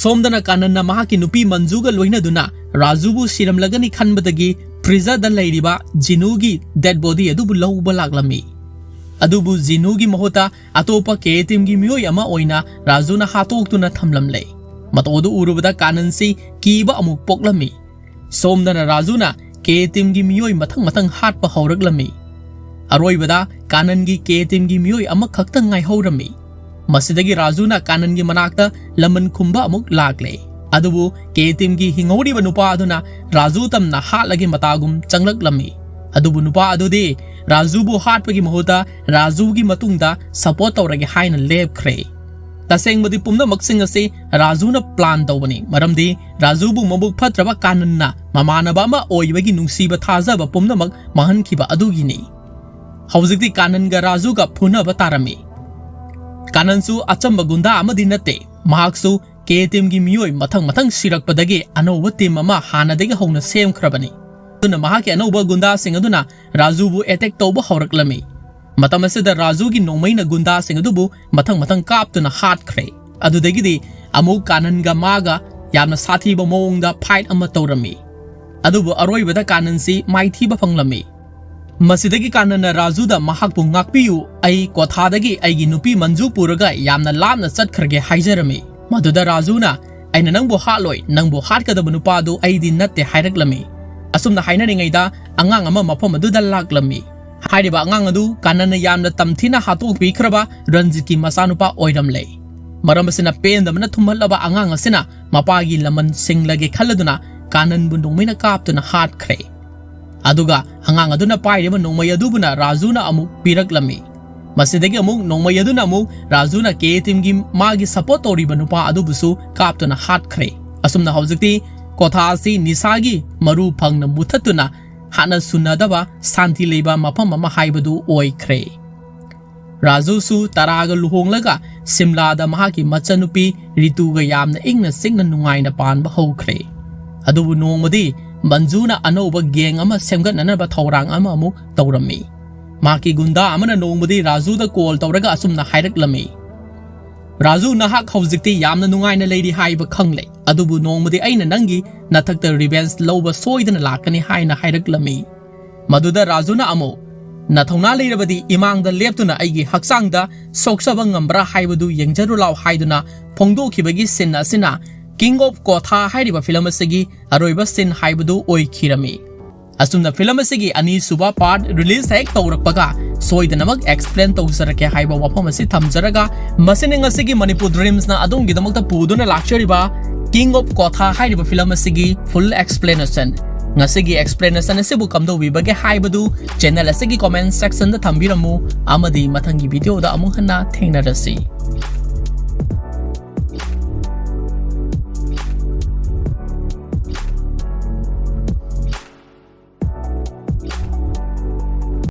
ꯁꯣꯝꯗꯅ ꯀꯥꯅꯟꯅ ꯃꯍꯥꯛꯀꯤ ꯅꯨꯄꯤ ꯃꯟꯖꯨꯒ ꯂꯣꯏꯅꯗꯨꯅ ꯔꯥꯖꯨꯕꯨ ꯁꯤꯔꯝꯂꯒꯅꯤ ꯈꯟꯕꯗꯒꯤ freezerꯗ ꯂꯩꯔꯤꯕ ꯖꯤꯅꯨꯒꯤ dead body ꯑꯗꯨꯕꯨ ꯂꯧꯕ ꯂꯥꯛꯂꯝꯃꯤ꯫ ꯑꯗꯨꯕꯨ ꯖꯤꯅꯨꯒꯤ ꯃꯍꯨꯠꯇ ꯑꯇꯣꯞꯄ K teamꯒꯤ ꯃꯤꯑꯣꯏ ꯑꯃ ꯑꯣꯏꯅ ꯔꯥꯖꯨꯅ ꯍꯥꯠꯇꯣꯛꯇꯨꯅ ꯊꯝꯂꯝꯂꯦ꯫ ꯃꯇꯧ ꯑꯗꯨ ꯎꯔꯨꯕꯗ ꯀꯥꯅꯟꯁꯤ ꯀꯤꯕ ꯑꯃꯨꯛ ꯄꯣꯛꯂꯝꯃꯤ꯫ ꯁꯣꯝꯗꯅ ꯔꯥꯖꯨꯅ K teamꯒꯤ ꯃꯤꯑꯣꯏ ꯃꯊꯪ ꯃꯊꯪ ꯍꯥꯠꯄ ꯍꯧꯔꯛꯂꯝꯃꯤ꯫ ꯑꯔꯣꯏꯕꯗ ꯀꯥꯅꯟꯒꯤ K teamꯒꯤ ꯃꯤꯑꯣꯏ ꯑꯃꯈꯛꯇ ꯉꯥꯏꯍꯧꯔꯝꯃꯤ꯫ ꯃꯁꯤꯗꯒꯤ ꯔꯥꯖꯨꯅ ꯀꯥꯅꯟꯒꯤ ꯃꯅꯥꯛꯇ ꯂꯃꯟ ꯈꯨꯝꯕ ꯑꯃꯨꯛ ꯂꯥꯛꯂꯦ꯫ ꯑꯗꯨꯕꯨ K teamꯒꯤ ꯍꯤꯡꯍꯧꯔꯤꯕ ꯅꯨꯄꯥ ꯑꯗꯨꯅ ꯔꯥꯖꯨ ꯇꯝꯅ ꯍꯥꯠꯂꯒꯦ ꯃꯇꯥꯒꯨꯝ ꯆꯪꯂꯛꯂꯝꯃꯤ꯫ ꯑꯗꯨꯕꯨ ꯅꯨꯄꯥ ꯑꯗꯨꯗꯤ ꯔꯥꯖꯨꯕꯨ ꯍꯥꯠꯄꯒꯤ ꯃꯍꯨꯠꯇ ꯔꯥꯖꯨꯒꯤ ꯃꯇꯨꯡꯗ support ꯇꯧꯔꯒꯦ ꯍꯥꯏꯅ ꯂꯦꯞꯈ꯭ꯔꯦ꯫ ꯇꯁꯦꯡꯕꯗꯤ ꯄꯨꯝꯅꯃꯛꯁꯤꯡ ꯑꯁꯤ ꯔꯥꯖꯨꯅ plan ꯇꯧꯕꯅꯤ, ꯃꯔꯝꯗꯤ ꯔꯥꯖꯨꯕꯨ ꯃꯕꯨꯛ ꯐꯠꯇ꯭ꯔꯕ ꯀꯥꯅꯟꯅ ꯃꯃꯥꯟꯅꯕ ꯑꯃ ꯑꯣꯏꯕꯒꯤ ꯅꯨꯡꯁꯤꯕ ꯊꯥꯖꯕ ꯄꯨꯝꯅꯃꯛ ꯃꯥꯡꯍꯟꯈꯤꯕ ꯑꯗꯨꯒꯤꯅꯤ꯫ ꯍꯧꯖꯤꯛꯇꯤ ꯀꯥꯅꯟꯒ ꯔꯥꯖꯨꯒ ꯐꯨꯅꯕ ꯇꯥꯔꯝꯃꯤ꯫ ꯀꯥꯅꯟꯁꯨ ꯑꯆꯝꯕ ꯒꯨꯟꯗꯥ ꯑꯃꯗꯤ ꯅꯠꯇꯦ꯫ ꯃꯍꯥꯛꯁꯨ ꯀꯦ ꯇꯤꯝꯒꯤ ꯃꯤꯑꯣꯏ ꯃꯊꯪ ꯃꯊꯪ ꯁꯤꯔꯛꯄꯗꯒꯤ ꯑꯅꯧꯕ ꯇꯤꯝ ꯑꯃ ꯍꯥꯟꯅꯗꯒꯤ ꯍꯧꯅ ꯁꯦꯝꯈ꯭ꯔꯕꯅꯤ꯫ ꯑꯗꯨꯅ ꯃꯍꯥꯛꯀꯤ ꯑꯅꯧꯕ ꯒꯨꯟꯗꯥꯁꯤꯡ ꯑꯗꯨꯅ ꯔꯥꯖꯨꯕꯨ ꯑꯦꯇꯦꯛ ꯇꯧꯕ ꯍꯧꯔꯛꯂꯝꯃꯤ꯫ ꯃꯇꯝ ꯑꯁꯤꯗ ꯔꯥꯖꯨꯒꯤ ꯅꯣꯡꯃꯩꯅ ꯒꯨꯟꯗꯥꯁꯤꯡ ꯑꯗꯨꯕꯨ ꯃꯊꯪ ꯃꯊꯪ ꯀꯥꯞꯇꯨꯅ ꯍꯥꯠꯈ꯭ꯔꯦ꯫ ꯑꯗꯨꯗꯒꯤꯗꯤ ꯑꯃꯨꯛ ꯀꯥꯅꯟꯒ ꯃꯥꯒ ꯌꯥꯝꯅ ꯁꯥꯊꯤꯕ ꯃꯑꯣꯡꯗ ꯐꯥꯏꯠ ꯑꯃ ꯇꯧꯔꯝꯃꯤ꯫ ꯑꯗꯨꯕꯨ ꯑꯔꯣꯏꯕꯗ ꯀꯥꯅꯟꯁꯤ ꯃꯥꯏꯊꯤꯕ ꯐꯪꯂꯝꯃꯤ꯫ ꯃꯁꯤꯗꯒꯤ ꯀꯥꯅꯟꯅ ꯔꯥꯖꯨꯗ, "ꯃꯍꯥꯛꯄꯨ ꯉꯥꯛꯄꯤꯌꯨ, ꯑꯩ ꯀꯣꯊꯥꯗꯒꯤ ꯑꯩꯒꯤ ꯅꯨꯄꯤ ꯃꯟꯖꯨ ꯄꯨꯔꯒ ꯌꯥꯝꯅ ꯂꯥꯞꯅ ꯆꯠꯈ꯭ꯔꯒꯦ" ꯍꯥꯏꯖꯔꯝꯃꯤ꯫ ꯃꯗꯨꯗ ꯔꯥꯖꯨꯅ, "ꯑꯩꯅ ꯅꯪꯕꯨ ꯍꯥꯠꯂꯣꯏ, ꯅꯪꯕꯨ ꯍꯥꯠꯀꯗꯕ ꯅꯨꯄꯥꯗꯨ ꯑꯩꯗꯤ ꯅꯠꯇꯦ" ꯍꯥꯏꯔꯛꯂꯝꯃꯤ꯫ ꯑꯁꯨꯝꯅ ꯍꯥꯏꯅꯔꯤꯉꯩꯗ ꯑꯉꯥꯡ ꯑꯃ ꯃꯐꯝ ꯑꯗꯨꯗ ꯂꯥꯛꯂꯝꯃꯤ꯫ ꯍꯥꯏꯔꯤꯕ ꯑꯉꯥꯡ ꯑꯗꯨ ꯀꯥꯅꯟꯅ ꯌꯥꯝꯅ ꯇꯝꯊꯤꯅ ꯍꯥꯠꯇꯣꯛꯄꯤꯈ꯭ꯔꯕ ꯔꯟꯖꯤꯠꯀꯤ ꯃꯆꯥꯅꯨꯄꯥ ꯑꯣꯏꯔꯝꯂꯦ꯫ ꯃꯔꯝ ꯑꯁꯤꯅ ꯄꯦꯟꯗꯕꯅ ꯊꯨꯝꯍꯠꯂꯕ ꯑꯉꯥꯡ ꯑꯁꯤꯅ ꯃꯄꯥꯒꯤ ꯂꯃꯟ ꯁꯤꯡꯂꯒꯦ ꯈꯜꯂꯗꯨꯅ ꯀꯥꯅꯟꯕꯨ ꯅꯣꯡꯃꯩꯅ ꯀꯥꯞꯇꯨꯅ ꯍꯥꯠꯈ꯭ꯔꯦ꯫ ꯑꯗꯨꯒ ꯑꯉꯥꯡ ꯑꯗꯨꯅ ꯄꯥꯏꯔꯤꯕ ꯅꯣꯡꯃꯩ ꯑꯗꯨꯕꯨꯅ ꯔꯥꯖꯨꯅ ꯑꯃꯨꯛ ꯄꯤꯔꯛꯂꯝꯃꯤ꯫ ꯃꯁꯤꯗꯒꯤ ꯑꯃꯨꯛ ꯅꯣꯡꯃꯩ ꯑꯗꯨꯅ ꯑꯃꯨꯛ ꯔꯥꯖꯨꯅ ꯀꯦ ꯇꯤꯝꯒꯤ ꯃꯥꯒꯤ ꯁꯄꯣꯔꯠ ꯇꯧꯔꯤꯕ ꯅꯨꯄꯥ ꯑꯗꯨꯕꯨꯁꯨ ꯀꯥꯞꯇꯨꯅ ꯍꯥꯠꯈ꯭ꯔꯦ꯫ ꯑꯁꯨꯝꯅ ꯍꯧꯖꯤꯛꯇꯤ ꯀꯣꯊꯥ ꯑꯁꯤ ꯅꯤꯁꯥꯒꯤ ꯃꯔꯨ ꯐꯪꯅ ꯃꯨꯊꯠꯇꯨꯅ ꯍꯥꯠꯅ ꯁꯨꯅꯗꯕ ꯁꯥꯟꯇꯤ ꯂꯩꯕ ꯃꯐꯝ ꯑꯃ ꯍꯥꯏꯕꯗꯨ ꯑꯣꯏꯈ꯭ꯔꯦ꯫ ꯔꯥꯖꯨꯁꯨ ꯇꯔꯥꯒ ꯂꯨꯍꯣꯡꯂꯒ ꯁꯤꯝꯂꯥꯗ ꯃꯍꯥꯛꯀꯤ ꯃꯆꯟꯅꯨꯄꯤ ꯔꯤꯇꯨꯒ ꯌꯥꯝꯅ ꯏꯪꯅ ꯆꯤꯛꯅ ꯅꯨꯡꯉꯥꯏꯅ ꯄꯥꯟꯕ ꯍꯧꯈ꯭ꯔꯦ꯫ ꯑꯗꯨꯕꯨ ꯅꯣꯡꯃꯗꯤ ꯃꯟꯖꯨꯅ ꯑꯅꯧꯕ ꯒꯦꯡ ꯑꯃ ꯁꯦꯝꯒꯠꯅꯅꯕ ꯊꯧꯔꯥꯡ ꯑꯃ ꯑꯃꯨꯛ ꯇꯧꯔꯝꯃꯤ꯫ ꯃꯍꯥꯛꯀꯤ ꯒꯨꯟꯗꯥ ꯑꯃꯅ ꯅꯣꯡꯃꯗꯤ ꯔꯥꯖꯨꯗ ꯀꯣꯜ ꯇꯧꯔꯒ ꯑꯁꯨꯝꯅ ꯍꯥꯏꯔꯛꯂꯝꯃꯤ, "ꯔꯥꯖꯨ, ꯅꯍꯥꯛ ꯍꯧꯖꯤꯛꯇꯤ ꯌꯥꯝꯅ ꯅꯨꯡꯉꯥꯏꯅ ꯂꯩꯔꯤ ꯍꯥꯏꯕ ꯈꯪꯂꯦ, ꯑꯗꯨꯕꯨ ꯅꯣꯡꯃꯗꯤ ꯑꯩꯅ ꯅꯪꯒꯤ ꯅꯊꯛꯇ ꯔꯤꯚꯦꯟꯖ ꯂꯧꯕ ꯁꯣꯏꯗꯅ ꯂꯥꯛꯀꯅꯤ" ꯍꯥꯏꯅ ꯍꯥꯏꯔꯛꯂꯝꯃꯤ꯫ ꯃꯗꯨꯗ ꯔꯥꯖꯨꯅ ꯑꯃꯨꯛ, "ꯅꯊꯧꯅꯥ ꯂꯩꯔꯕꯗꯤ ꯏꯃꯥꯡꯗ ꯂꯦꯞꯇꯨꯅ ꯑꯩꯒꯤ ꯍꯛꯆꯥꯡꯗ ꯁꯣꯛꯆꯕ ꯉꯝꯕ꯭ꯔꯥ ꯍꯥꯏꯕꯗꯨ ꯌꯦꯡꯖꯔꯨ ꯂꯥꯎ" ꯍꯥꯏꯗꯨꯅ ꯐꯣꯡꯗꯣꯛꯈꯤꯕꯒꯤ ꯁꯤꯟ ꯑꯁꯤꯅ ꯀꯤꯡ ꯑꯣꯐ ꯀꯣꯊꯥ ꯍꯥꯏꯔꯤꯕ ꯐꯤꯂꯝ ꯑꯁꯤꯒꯤ ꯑꯔꯣꯏꯕ ꯁꯤꯟ ꯍꯥꯏꯕꯗꯨ ꯑꯣꯏꯈꯤꯔꯝꯃꯤ꯫ ꯑꯁꯨꯝꯅ ꯐꯤꯂꯝ ꯑꯁꯤꯒꯤ ꯑꯅꯤꯁꯨꯕ ꯄꯥꯔꯠ ꯔꯤꯂꯤꯖ ꯍꯦꯛ ꯇꯧꯔꯛꯄꯒ ꯁꯣꯏꯗꯅꯃꯛ ꯑꯦꯛꯁꯄ꯭ꯂꯦꯟ ꯇꯧꯖꯔꯛꯀꯦ ꯍꯥꯏꯕ ꯋꯥꯐꯝ ꯑꯁꯤ ꯊꯝꯖꯔꯒ, ꯃꯁꯤꯅ ꯉꯁꯤꯒꯤ ꯃꯅꯤꯄꯨꯔ ꯗ꯭ꯔꯤꯝꯁꯅ ꯑꯗꯣꯝꯒꯤꯗꯃꯛꯇ ꯄꯨꯗꯨꯅ ꯂꯥꯛꯆꯔꯤꯕ ꯀꯤꯡ ꯑꯣꯐ ꯀꯣꯊꯥ ꯍꯥꯏꯔꯤꯕ ꯐꯤꯂꯝ ꯑꯁꯤꯒꯤ ꯐꯨꯜ ꯑꯦꯛꯁꯄ꯭ꯂꯦꯅꯦꯁꯟ꯫ ꯉꯁꯤꯒꯤ ꯑꯦꯛꯁꯄ꯭ꯂꯦꯅꯦꯁꯟ ꯑꯁꯤꯕꯨ ꯀꯝꯗꯧꯕꯤꯕꯒꯦ ꯍꯥꯏꯕꯗꯨ ꯆꯦꯅꯦꯜ ꯑꯁꯤꯒꯤ ꯀꯣꯃꯦꯟ ꯁꯦꯛꯁꯟꯗ ꯊꯝꯕꯤꯔꯝꯃꯨ, ꯑꯃꯗꯤ ꯃꯊꯪꯒꯤ ꯚꯤꯗꯤꯑꯣꯗ ꯑꯃꯨꯛ ꯍꯟꯅ ꯊꯦꯡꯅꯔꯁꯤ꯫